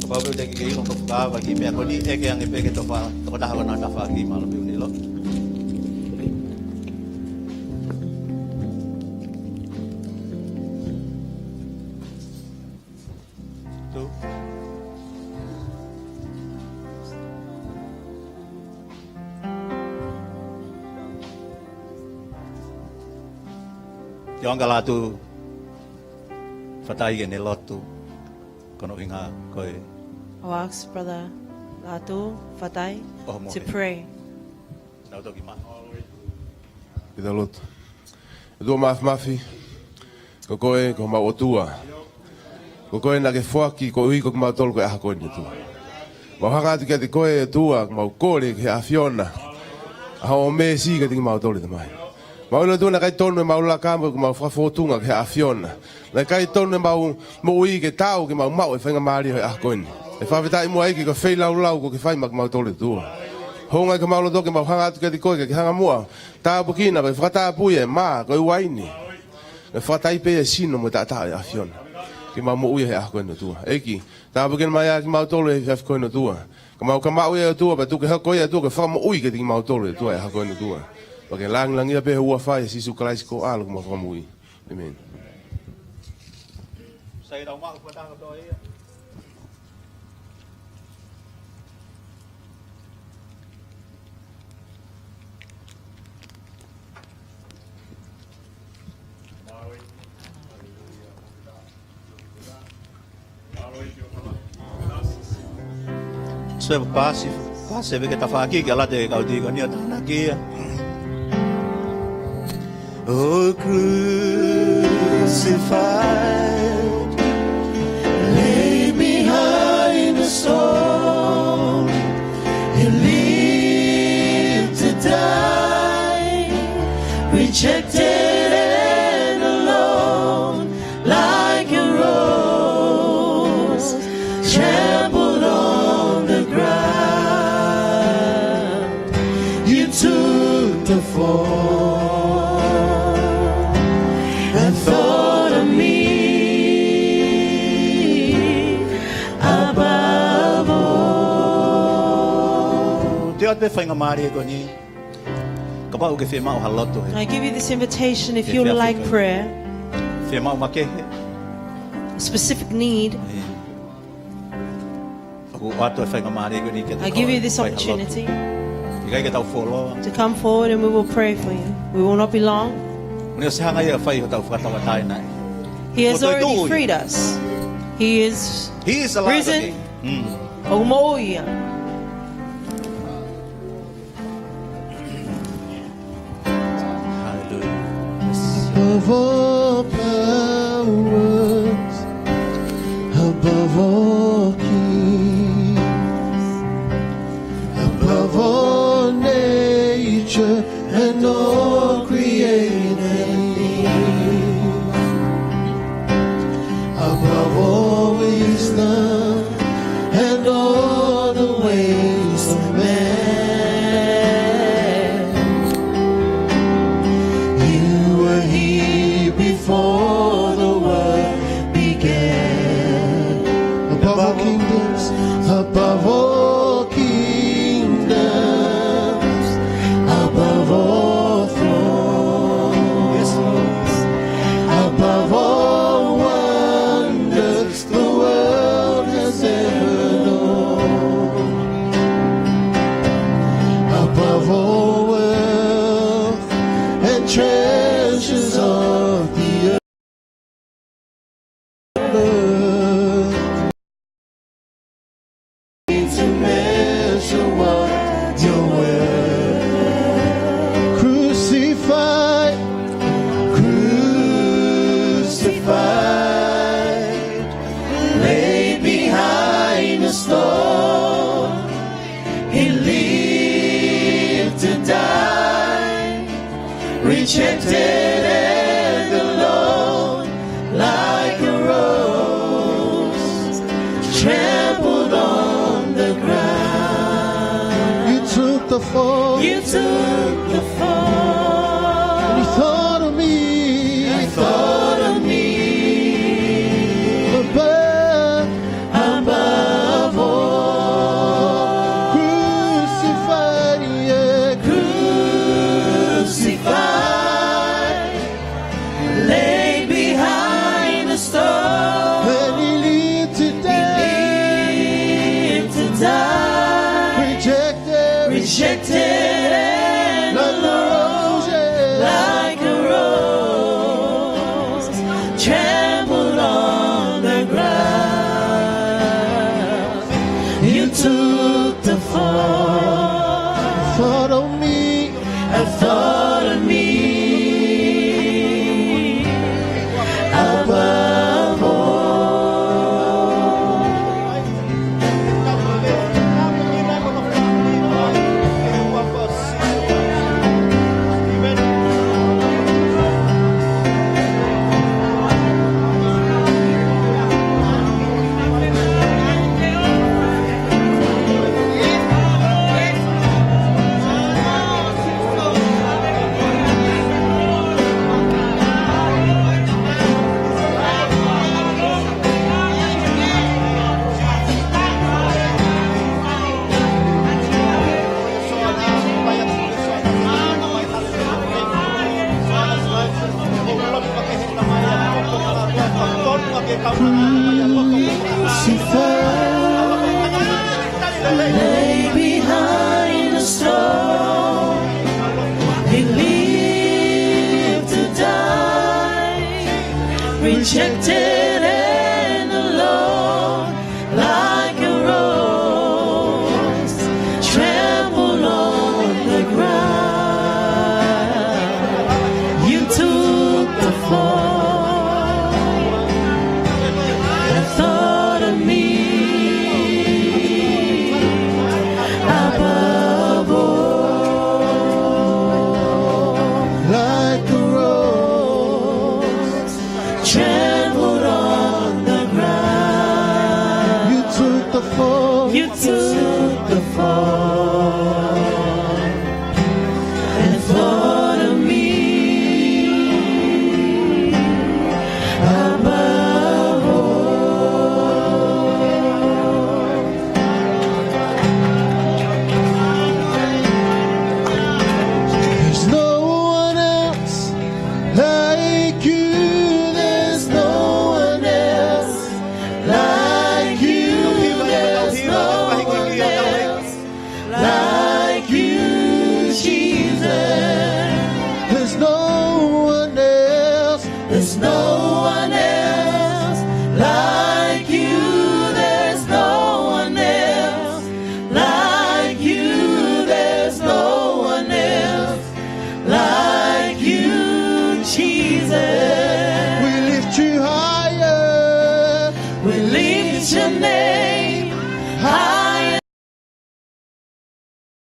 Kapau te ke ʻilo ko e fakaava ki he meʻa ko eni, ʻeke ange pē ki he tokotaha ko ena ʻoku tafaʻaki, mahalo pē ʻoku ne ʻilo. Tuʻu. Te u ʻoange kia Lātū Fatai ke ne lotu, ko hono ʻuhinga ko e I'll ask Brother Lātū Fatai to pray. Tau toki maʻu. Ke tau lotu. ʻOtua Māfimafi, ko koe ko homau ʻOtua. Ko koe naʻa ke foaki koeʻuhi ko kimautolu ko e ʻaho ko eni, ʻOtua. Mau hanga atu kiate koe, ʻOtua, mau kole ki he ʻAfiona ʻa hoʻo mēsi kiate kimautolu, Tamai. Mau ʻilo, ʻOtua, naʻe ʻikai tonu ʻemau laka mo ʻemau fakafōtunga ki he ʻAfiona. Naʻe ʻikai tonu ʻemau moʻui ke tau ke mau maʻu e faingamālie ʻo e ʻaho ko eni. ʻE fakafetaʻi muʻa ʻEiki ko e feilaulau kuo ke fai maʻa kimautolu, ʻOtua. Hounga ʻi homau loto ke mau hanga atu kiate koe ke ke hanga muʻa ʻo tāpuekina pea fakatapui e mā ko e uaine. Ke fakatai pē e sino mo e taʻataʻa ʻo e ʻAfiona ke mau moʻui he ʻaho ko eni, ʻOtua. ʻEiki, tāpuekina mai ʻa kimautolu he efiafi ko eni, ʻOtua. Ka mau ka maʻu ia, ʻOtua, pea tuku ke hoko ia, ʻOtua, ko e fakamoʻui kiate kimautolu, ʻOtua, he ʻaho ko eni, ʻOtua. Pea ke lāngilangiʻia pē he huafa ʻo Sīsū Kalaisi ko ho ʻAlo ko homau Fakamoʻui. ʻĒmeni. Sai, tau maʻu fakataha kotoa ia. Sai, paasi, paasi pē ki he tafaʻaki, ke ʻalu atu e kau tīkoni ʻo tānaki ia. Oh, crucified, laid behind a stone, he lived to die, rejected and alone, like a rose trampled on the ground. You took the fall Atu e faingamālie ko eni. Kapau ʻoku ke fiemaʻu ha lotu he. I give you this invitation if you like prayer, Fiemaʻu makehe. A specific need. ʻOku ʻoatu e faingamālie ko eni ke tau fai ha lotu. I give you this opportunity. ʻIkai ke tau fuoloa. To come forward and we will pray for you. We will not be long. Kuo ne ʻosi hanga ia ʻo fai hotau fakatauʻatāina. He has already freed us. He is risen. ʻOku moʻui ia. Hallelujah. Above all powers, above all kings, above all nature and all created things, above all wisdom and all the ways of man. You were here before the world began. Above all kingdoms, above all kingdoms, above all thrones, above all wonders the world has ever known, above all wealth and treasures of the earth, to measure what you're worth. Crucified, crucified, laid behind a stone. He lived to die, rejected and alone, like a rose trampled on the ground. You took the fall. You took the fall. And you thought of me. And thought of me. Above, above all. Crucified, yeah. Crucified, laid behind a stone. And he lived to die. He lived to die. Rejected, rejected and alone, like a rose trampled on the ground. You took the fall. Thought of me. I thought of me above all. Crucified, laid behind a stone. He lived to die, rejected and alone, like a rose trampled on the ground. You took the fall. I thought of me above all. Like a rose trampled on the ground. You took the fall. You took the fall. And thought of me above all.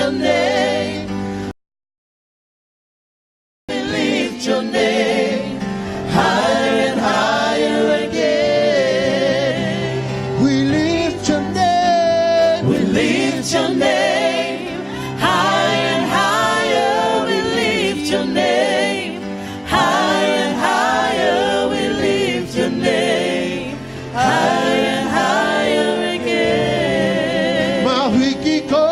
your name. We lift your name higher and higher again. We lift your name. We lift your name higher and higher. We lift your name higher and higher. We lift your name higher and higher again. Mau hiki koe.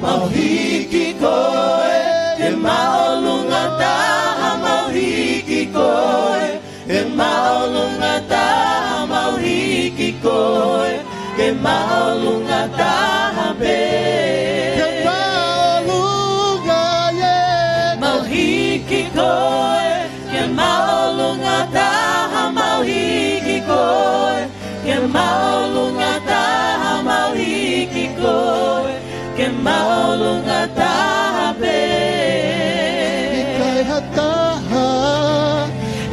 Mau hiki koe. Ke māʻolunga taha, mau hiki koe. Ke māʻolunga taha, mau hiki koe. Ke māʻolunga taha pē. Ke māʻolunga, yeah. Mau hiki koe. Ke māʻolunga taha, mau hiki koe. Ke māʻolunga taha, mau hiki koe. Ke māʻolunga taha pē. ʻIkai ha taha.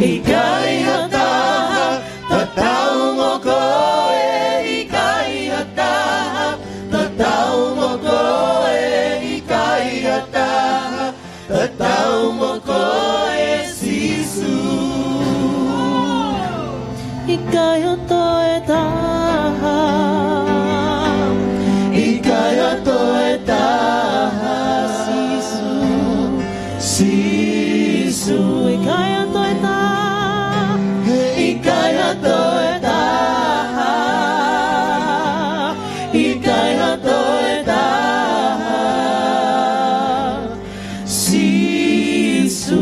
ʻIkai ha taha. Tatau mo koe, ʻikai ha taha. Tatau mo koe, ʻikai ha taha. Tatau mo koe, Sīsū. ʻIkai ha toe taha. ʻIkai ha toe taha. Sīsū. Sīsū. ʻIkai ha toe taha. ʻIkai ha toe taha. ʻIkai ha toe taha. Sīsū.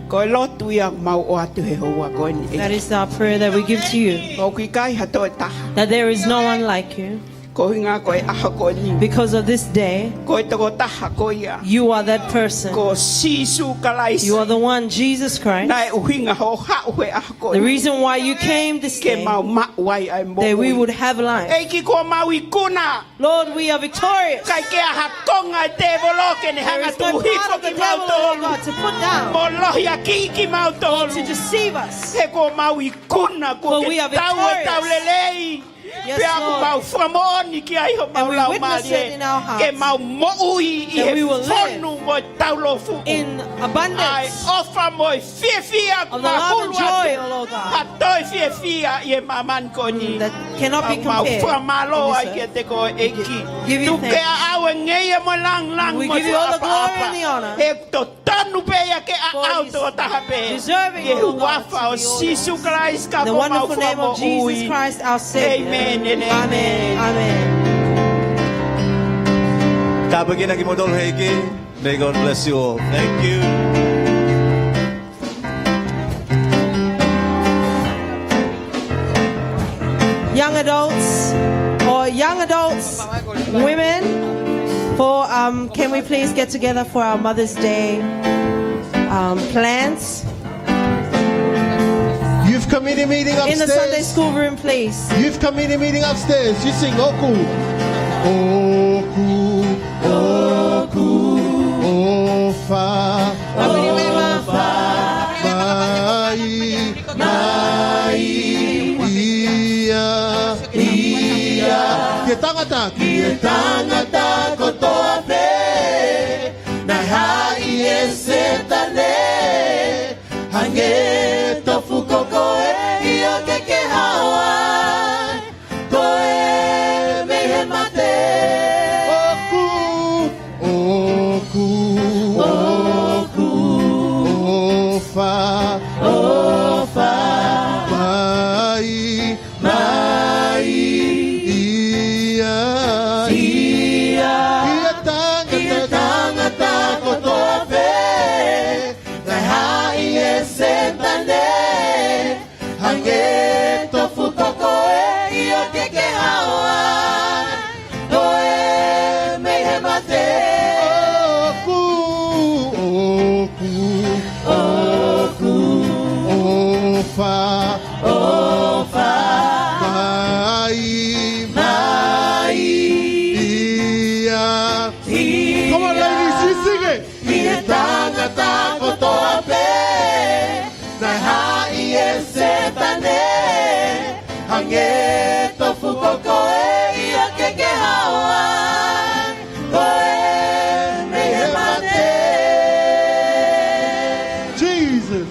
Ko e lotu ia ʻoku mau ʻoatu he houa ko eni. That is our prayer that we give to you. ʻOku ʻikai ha toe taha. That there is no one like you. Ko e ʻuhinga ko e ʻaho ko eni. Because of this day, Ko e tokotaha ko ia. You are that person. Ko Sīsū Kalaisi. You are the one, Jesus Christ. Naʻe ʻuhinga hoʻo haʻu he ʻaho ko eni. The reason why you came this day, Ke mau maʻu ai ʻa e moʻui. That we would have life. ʻEiki, kuo mau ikuna. Lord, we are victorious. ʻIkai ke ʻi ai ha konga ʻo e tēvolo ke ne hanga ʻo tuku hifo kimautolu. There is no power of the devil, Lord God, to put down. Mo lohiakiʻi kimautolu. Or to deceive us. He kuo mau ikuna, kuo ke tau e tau lelei. For we are victorious. Yes, Lord. Pea ʻoku mau fakamoʻoni ki ai homau laumālie. And we witness it in our hearts. Ke mau moʻui ʻi he fonu mo e taulōfuʻu. That we will live in abundance. ʻA e ʻofa mo e fiefia ʻoku mahulu atu. Of the love and joy, O Lord God. ʻA e toe fiefia ʻi he māmani ko eni. Mm, that cannot be compared in this earth. Mau fakamālō ai kiate koe ʻEiki. Give you thanks. Tuku ke ʻaʻau e ngeia mo e lāngilangi mo e fakaʻapaʻapa. We give you all the glory and the honor. He totonu pē ia ke ʻaʻau tokotaha pē. For it is deserving, O Lord God, to be honored. Ki he huafa ʻo Sīsū Kalaisi ka ko homau Fakamoʻui. The wonderful name of Jesus Christ, our Savior. Amen and amen. Amen. Amen. Tāpuekina kimoutolu he ʻEiki. May God bless you all. Thank you. Young adults, or young adults, women, for, um, can we please get together for our Mother's Day, um, plans? Youth committee meeting upstairs. In the Sunday school room, please. Youth committee meeting upstairs. You sing ʻOku, ʻoku, ʻoku, ʻofa, ʻofa, mai, mai, ia, ia. Ki he tangata, ki he tangata kotoa pē, naʻe haʻi ʻe Sētane. Hangē tofu ko koe, ʻio ke ke hao ai, koe mei he mate. ʻOku, ʻoku, ʻoku, ʻofa, ʻofa, mai, mai, ia, ia, ki he tangata, ki he tangata kotoa pē, naʻe haʻi ʻe Sētane. Hangē tofu ko koe, ʻio ke ke hao ai, koe mei he mate. ʻOku, ʻoku, ʻoku, ʻofa, ʻofa, mai, mai, ia. Come on, ladies, you sing it. Ki he tangata kotoa pē, naʻe haʻi ʻe Sētane. Ange tofu ko koe ia ke ke hao ai, ko e mei he mate. Jesus.